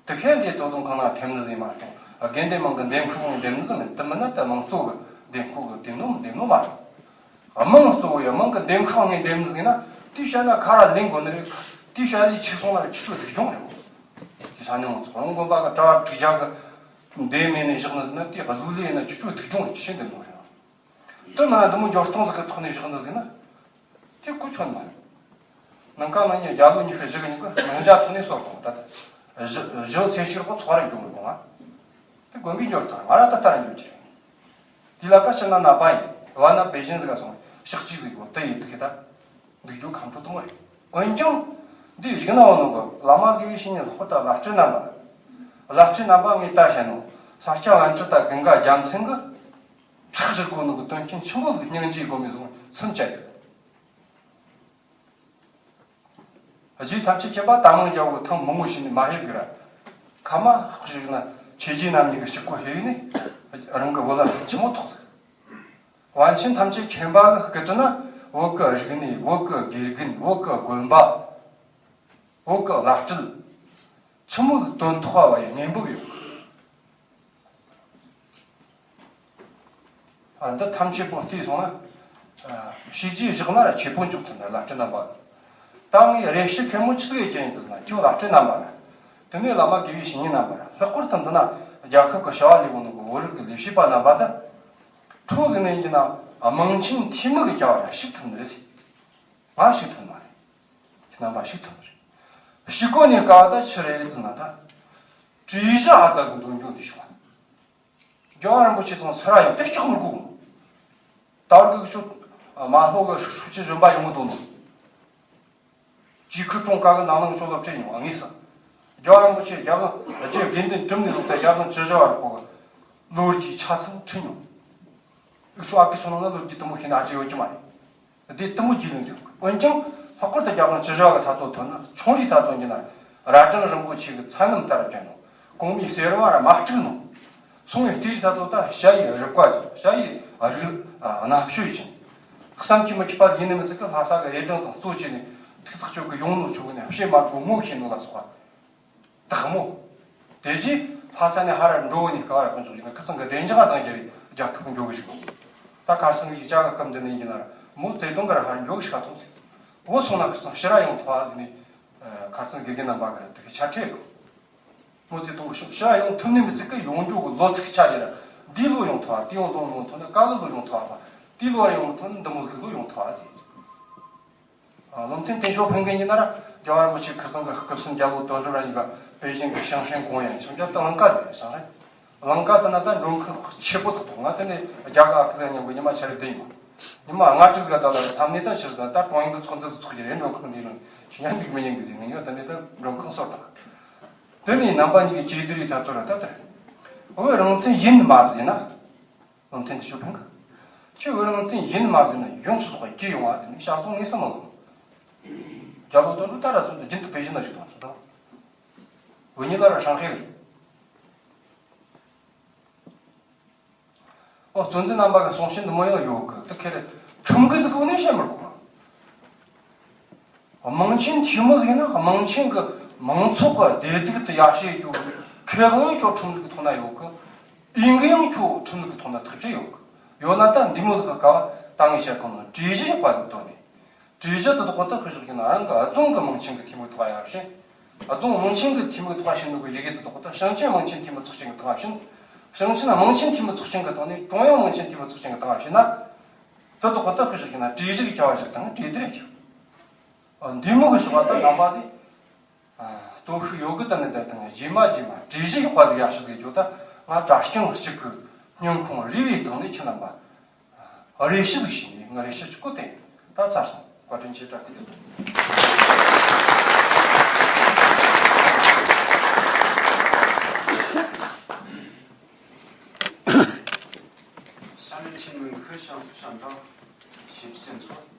དེ་ཤེས་འདི་དོ་དམ་ཁང་ན་འདེམས་ནི་ཟེར་མ་གཏོགས་དགེ་འདུན་དམངས་གི་འདེམས་ཁང་ནས་འདེམས་ནི་ཟེར་མིན། དེ་མིན་ན་ད་དམངས་གཙོ་གི་འདེམས་ཁོ་གི་འདེམས་ནོ་འདེམས་ནོ་མ་རེད། དམངས་གཙོ་བོ་ཡང་དམངས་ཀྱི་འདེམས་ཁང་ནས་འདེམས་ཟིན་ན་དེའི་ཞལ་ན་ཁ་ར་ལེན་དགོས་ནི་རེད། དེའི་ཞལ་ལས་ཆིག་སོང་ན་ཆི་ཆོས་སྒྲིག་སྦྱོང་རེད། དེ་ས་ནས་ང་ཚོ་རང་དགོན་པ་གི་གྲྭ་བ་དྲུག་བརྒྱ་གི་འདེམས་མེད་ནས་བཞག་ནི་ཟིན་ན་དེ་གི་ལུགས་ལས་ཡིན་ན་ཆི་ཆོས་སྒྲིག་སྦྱོང་རེད། ཅི་ཞིག་འདེམས་དགོས་རེད། དེ་མིན་ན་འདི་མོ་འབྱོར་སྟངས་ཟིག་གི་ཐོག་ནས་བཞག་ནི་ཟིན་ན་དེ་གོ་ཆོད་མ་རེད། ནང་ཀ་ནང་ཉིད་རྒྱ་ལོ་ཉི་ཤུ་བཞི་གི་ཉིན་གི་ནང་འཇའ་ཐོག་ནས་གསོལ་གོང་ད་ལྟ་བཞི་བཞི་ཚེས་ཕྱི་རོགས་ཚོགས་ར་འབྱུང་གི་གོང་ང་། དེ་དགོན་པའི་འབྱོར་སྟངས་ང་ར་ད་ལྟ་ར་འབྱོར་གྱི་རེད། དེ་ལ་ཀ་ཕྱི་ན་ན་པ་ཡིན། བ་ན་པེ་ཅིན་ཟིག་ག་སོང་ཕྱག་གཅིག་ཟིག་གོ་དེ་ཡིན་དུ་ཁེ་ད་འདུག་རྒྱུ་ཁམས་ཕྲུག་དུ་མོ་རེད། འོན་ཀྱང་འདི་བཞུགས་ན་འོ་ནོ་གི་བླ་མ་དགེ་བའི་བཤེས་གཉེན་ལྷག་པར་དུ་བླ་སྤྲུལ་རྣམ་པ། བླ་སྤྲུལ་རྣམ་པ་ངས་ལྟ་བྱ་ནོ། ས་སྐྱ་པཎ་ཆེན་དང་ཀུན་དགའ་རྒྱལ་མཚན་གི་ཁྲག་བཞུར་གོ་ནོ་གི་དོན་རྐྱེན་ཆེན་པོ་ཟིག་སྙིང་རྗེ་སྒོམ་མེད་བཟུང་སེམས་བཅད་ཐུབ། རྗེ་ཐམས་ཅད་མཁྱེན་པ་གཏམ་མང་རྒྱལ་པོ་ཐེངས་མང་པོ་ཞིག་ནས་མ་ཕེབས་གི་ར། ཁ་མ་ཞིག་ན་ཆོས་རྗེ་རྣམ་གཉིས་ཀྱི་ཕྱུག་པོ་ཕེབས་ནས་རང་གི་བོད་ལ་ཆི་མོ་ཐོགས། པཎ་ཆེན་ཐམས་ཅད་མཁྱེན་པ་གི་སྐུ་དྲིན་ན་བོད་ཀྱི་རིག་གནས། བོད་ཀྱི་དགེ་རྒན། བོད་ཀྱི་དགོན་པ། བོད་ཀྱི་བླ་སྤྲུལ། ཆི་མོ་དོན་ཐོག་པ་བ་ཡི་གཉེན་པོ་ཡོད། ཨ། འདི་ཐམས་ཅད་པོ་བལྟས་སོང་ན། ཨ། བྱས་རྗེས་བཞག་ན་ར་ཆེ་པོ་འཇོག་ཐུབ་ན་བླ་སྤྲུལ་རྣམ་པ། ད་ངས་རེ་ཞིག་མཁན་མོ་ཆི་ཟིག་ཡེ་ཅན་ཡིན་འདུག་ན། ཁྱོད་བླ་སྤྲུལ་རྣམ་པ་ར། དེ་ནས་བླ་མ་དགེ་བའི་བཤེས་གཉེན་རྣམ་པ་ར། ལྷག་པར་དུ་འདི་ན་རྒྱལ་ཁབ་ཀྱི་བྱ་བ་ལས་གོ་ནོ་གི་བོད་རིགས་ཀྱི་ལས་བྱེད་པ་རྣམ་པ་དང་། ཁྲོ་ཟིག་ནས་ཡིན་གྱི་ན་དམངས་ཆེན་འཐུས་མི་གི་བྱ་བ་ར་ཞུགས་ཐུབ་ནི་རེད་ཟེར། ང་ཞུགས་ཐུབ་མ་རེད། རྣམ་པ་ཞུགས་ཐུབ་མ་རེད། ཞུགས་གོ་ནས་དཀའ་བ་ད་ཆི་རེད་ཟེར་ན། ད་གྲོས་གཞི་ཨ་ཙ་ཟིག་འདོན་རྒྱུ་འདི་ཞུ་བ། རྒྱལ་བ་རིན་པོ་ཆེ་ཚང་ཚུར་ར་ཡོང་དེ་སྐྲག་མི་དགོས། ད་བར་གི་ཤོག་མ་ལྷོ་གི་ཤུགས་ཆེ་གཞོན་པ་ཡོང་གི་འདུག་ནོ། ཇི་ཁུ་ཀྲུང་ཀ་གི་ནང་ནང་ཤོག་ལ་ཁྲིད་མྱོང་ངེས་སོ། རྒྱལ་བ་རིན་པོ་ཆེ་རྒྱལ་དབང་རྗེ་དགེ་འདུན་གྲུབ་ནས་ལོག་སྟེ་རྒྱལ་དབང་བཅུ་བཞི་བ་རུ་ཁོ་གི་ལོ་རྒྱུས་ཆ་ཚང་ཁྲིད་མྱོང་། འུ་ཆོ་ཨ་ཁུ་ཆུང་ནང་ན་ལོ་རྒྱུས་དུ་མོ་ཤེས་ན་ཨ་ཅེ་ཡོད་ཀྱི་མ་རེད། དེ་དུ་མོ་རྒྱུས་ལོན་ཡོད། འོན་ཀྱང་ལྷག་པར་དུ་རྒྱལ་དབང་བཅུ་བཞི་བ་གི་ཐ་ཚོ་ཐོན་ན་ཆུང་རིགས་ཐ་ཚོ་འགྱུར་ན་རྭ་སྒྲེང་རིན་པོ་ཆེ་གི་མཚན་རྣམས་ལྟར་བྱས་ནོ། གོང་མའི་གསེར་བ་ར་མ་དཀྲུགས་ནོ། སོང་བའི་ལྟས་ད་ཚོ་ད་ཞྭ་ཡི་རུས་པ་ཅན། ཞྭ་ཡི་རིགས་རྣམ་དཔྱོད་ཅན། བསམ་གྱིས་མི་ཁྱབ་པ་ཡིན་ནི་མི་ཚིག་གི། ལྷ་ས་གི་རས་གྲངས་དང་གཙོ་བྱས་ནས་ཐུགས་ཐག་ཆོད་གི་ཡོང་ནོ་ཆོག་གི་ནས་བཤད་མ་དགོས་མོ་ཤེས་ནོ་ལ་སོགས་པ་དག་མོ། དེ་རྗེས་ལྷ་ས་ནས་ཧ་ར་འགྲོ་བོ་ནས་ཀ་བ་ར་ཁོང་ཚོ་ཡིན་ན་ཁི་ཚང་གི་བདེ་འཇགས་དང་རྒྱལ་བའི་རྒྱལ་ཁབ་འགྲོ་གི་ཞིག་ད་ཁར་སང་གི་ཅག་གི་སྐབས་འདི་ནས་ཡིན་ན་ར་མོ་བརྩེ་དུང་གི་ར་ཧ་ར་འགྲོ་གི་ཤ་ཐོག་ཚེ་བོ་སོང་ན་ཁི་ཚང་ཕྱི་ར་ཡོང་ཐུབ་ཨ་ཟིན་ནས་ཁར་སང་དགེ་རྒན་རྣམ་པ་གི་ར་དེ་གི་ཆ་ཁྲེ་གི་མོ་ཚེ་དུང་གི་ཕྱི་ར་ཡོང་ཐུབ་ནི་མི་ཚིག་གི་ཡོང་རྒྱུ་གི་ལོ་ཚིགས་ཆ་ཡིན་ར་འདི་ལོ་ཡོང་ཐུབ་ཨ། དེ་ཡོང་ལོ་ཡོང་ཐུབ་ན་ཀ་གི་ལོ་ཡོང་ཐུབ་ཨ། དེ་ལོ་ར་ཡོང་ཐུབ་ན་འདི་མོ་གི་ལོ་ཡོང་ཐུབ་ཨ་ཟིན། ཨ། བློ་མཐུན་བསྟན་ཆོས་ཕུན་གྱི་ཉིན་ན་ར་རྒྱལ་བ་རིན་པོ་ཆེ་ཁ་སང་གི་སྐུ་གསུམ་རྒྱལ་པོ་དོན་གྲུབ་ར་གཉིས་ཀ་པེ་ཅིང་གི་ཞིང་ཧྲེང་ཀོང་ཡན་ཞིང་རྒྱལ་དུ་ལང་ཀ་དེ་ཞིང་ཧྲེང་ལང་ཀ་དེ་ན་ད་མགྲོན་ཁང་ཆེ་པོ་ཐོག་ཐོག་ང་དེ་ནས་རྒྱ་གར་ཁུ་ཚ་མཉམ་གི་ཉི་མ་ཆ་རེ་བསྡད་ཡོད། ཉི་མ་ལྔ་དྲུག་ཟིག་ག་ད་ལ་ཐམ་ནས་ད་ཕྱིར་ད་ད་ཀྲུང་དབྱང་གི་ཚོགས་འདུ་ཚོགས་ཀྱི་རེད། མགྲོན་ཁང་འདི་རང་ཞིང་ཡང་འདུག་མི་ཉན་གི་ཟིག་ནས་ཡོད། དེ་ནས་ད་མགྲོན་ཁང་སོར་དང་དེ་ནས་རྣམ་པ་གཉིས་ཀྱི་ཇེ་དུ་རི་ཐ་ཚོ་ར་ད་དེ་བོད་རང་བཙན་ཡིན་མ་ཟིན་ན། བློ་མཐུན་བསྟན་ཆོས་ཕུན་གྱིས། ཁྱོད་བོད་རང་བཙན་ཡིན་མ་ཡིན་ན་ཡོངས་སུ་རྫོགས་པ་སྐྱིད་ཡོང་བ་ཟེར་ནས་ཤ་ཚོང་ངས་བསམ་མ་བཟུང་། རྒྱ་ལོ་དོན་གྲུབ་ད་ར་སོང་དུ་རྒྱུན་དུ་པེ་ཅིན་ན་བཞུགས་དང་ཟེར་དང་། འུ་གཉིས་ལ་ར་ཧྲང་ཧེ་རེད། ཨོ་གཙོ་འཛིན་རྣམ་པ་གི་གསུང་བཤད་འདི་མོ་ཡང་ཡོད་གི། དེ་ཁེ་རེ་ཁྲིམས་འགལ་ཟིག་གོ་ནས་བཤད་མི་དགོས། དམངས་ཆེན་འཐུས་མི་ཟིག་ཡིན་ན་དམངས་ཆེན་གི་མང་ཚོགས་གི་བདེ་སྡུག་དེ་ཡར་ཞུ་རྒྱུ་ཁེ་དབང་ཁྱོད་ཁྲིམས་ལུགས་ཐོག་ན་ཡོད་གི། འོས་འགན་ཡང་ཁྱོད་ཁྲིམས་ལུགས་ཐོག་ན་ཐག་གཅོད་ཡོད་གི། ཡོད་ན་ད་འདི་མོ་ཟིག་གི་སྐབས་ད་ངས་བཤད་གོང་ན་གྲོས་གཞི་ཡག་པ་ཟིག་བཏོན་ནས། གྲོས་གཞི་དེ་དག་གོ་ད་ཤུ་ཞིག་ཡིན་ན་རང་གི་རྫོང་གི་དམངས་ཆེན་གི་འཐུས་མི་ཐོག་ཡར་ཕྱིན། རྫོང་དམངས་ཆེན་གི་འཐུས་མི་ཐོག་ཕྱིན་ནོ་གི་ཡི་གེ་དེ་དག་གོ་ད་ཞིང་ཆེན་དམངས་ཆེན་འཐུས་མི་ཚོགས་ཆེན་གི་ཐོག་ཕྱིན། ཞིང་ཆེན་དམངས་ཆེན་འཐུས་མི་ཚོགས་ཆེན་གི་ཐོག་ནས་ཀྲུང་དབྱང་དམངས་ཆེན་འཐུས་མི་ཚོགས་ཆེན་གི་ཐོག་ཕྱིན་ན། དེ་དག་གོ་ད་ཤུ་ཞིག་ཡིན་ན་གྲོས་གཞི་གི་བྱ་བ་ཞིག་དང་གྲོས་བསྡུར་ཡག་ཅིག་འདི་མོ་གི་ཞོགས་པ་དང་རྣམ་པ་དེ། སྟོབས་ཤུགས་ཡོད་གི། ད་ནི་ད་དང་རྗེས་མ་རྗེས་མ་གྲོས་གཞི་ཡག་པ་ཟིག་ཡར་ཞུ་ཟིག་རྒྱུ་ད་ང་དྲ་རྐྱང་གཅིག་གི་སྙིང་ཁོང་རུས་པའི་གཏིང་ནས་ཁྱེད་རྣམ་པ་རེ་ཞུ་ཟིག་བྱས་ནས་ང་རེ་ཞུ་གཅིག་པོ་དེ་ད་ཚར་སོང་། བཀའ་དྲིན་ཆེ་བཀྲ་ཤིས་བདེ་ལེགས། ཤ་མེད་ཆེན་མོའི་ཁུ་ཤང་སུ་ཤང་དང་ཞིབ་ཅན་ཚོ།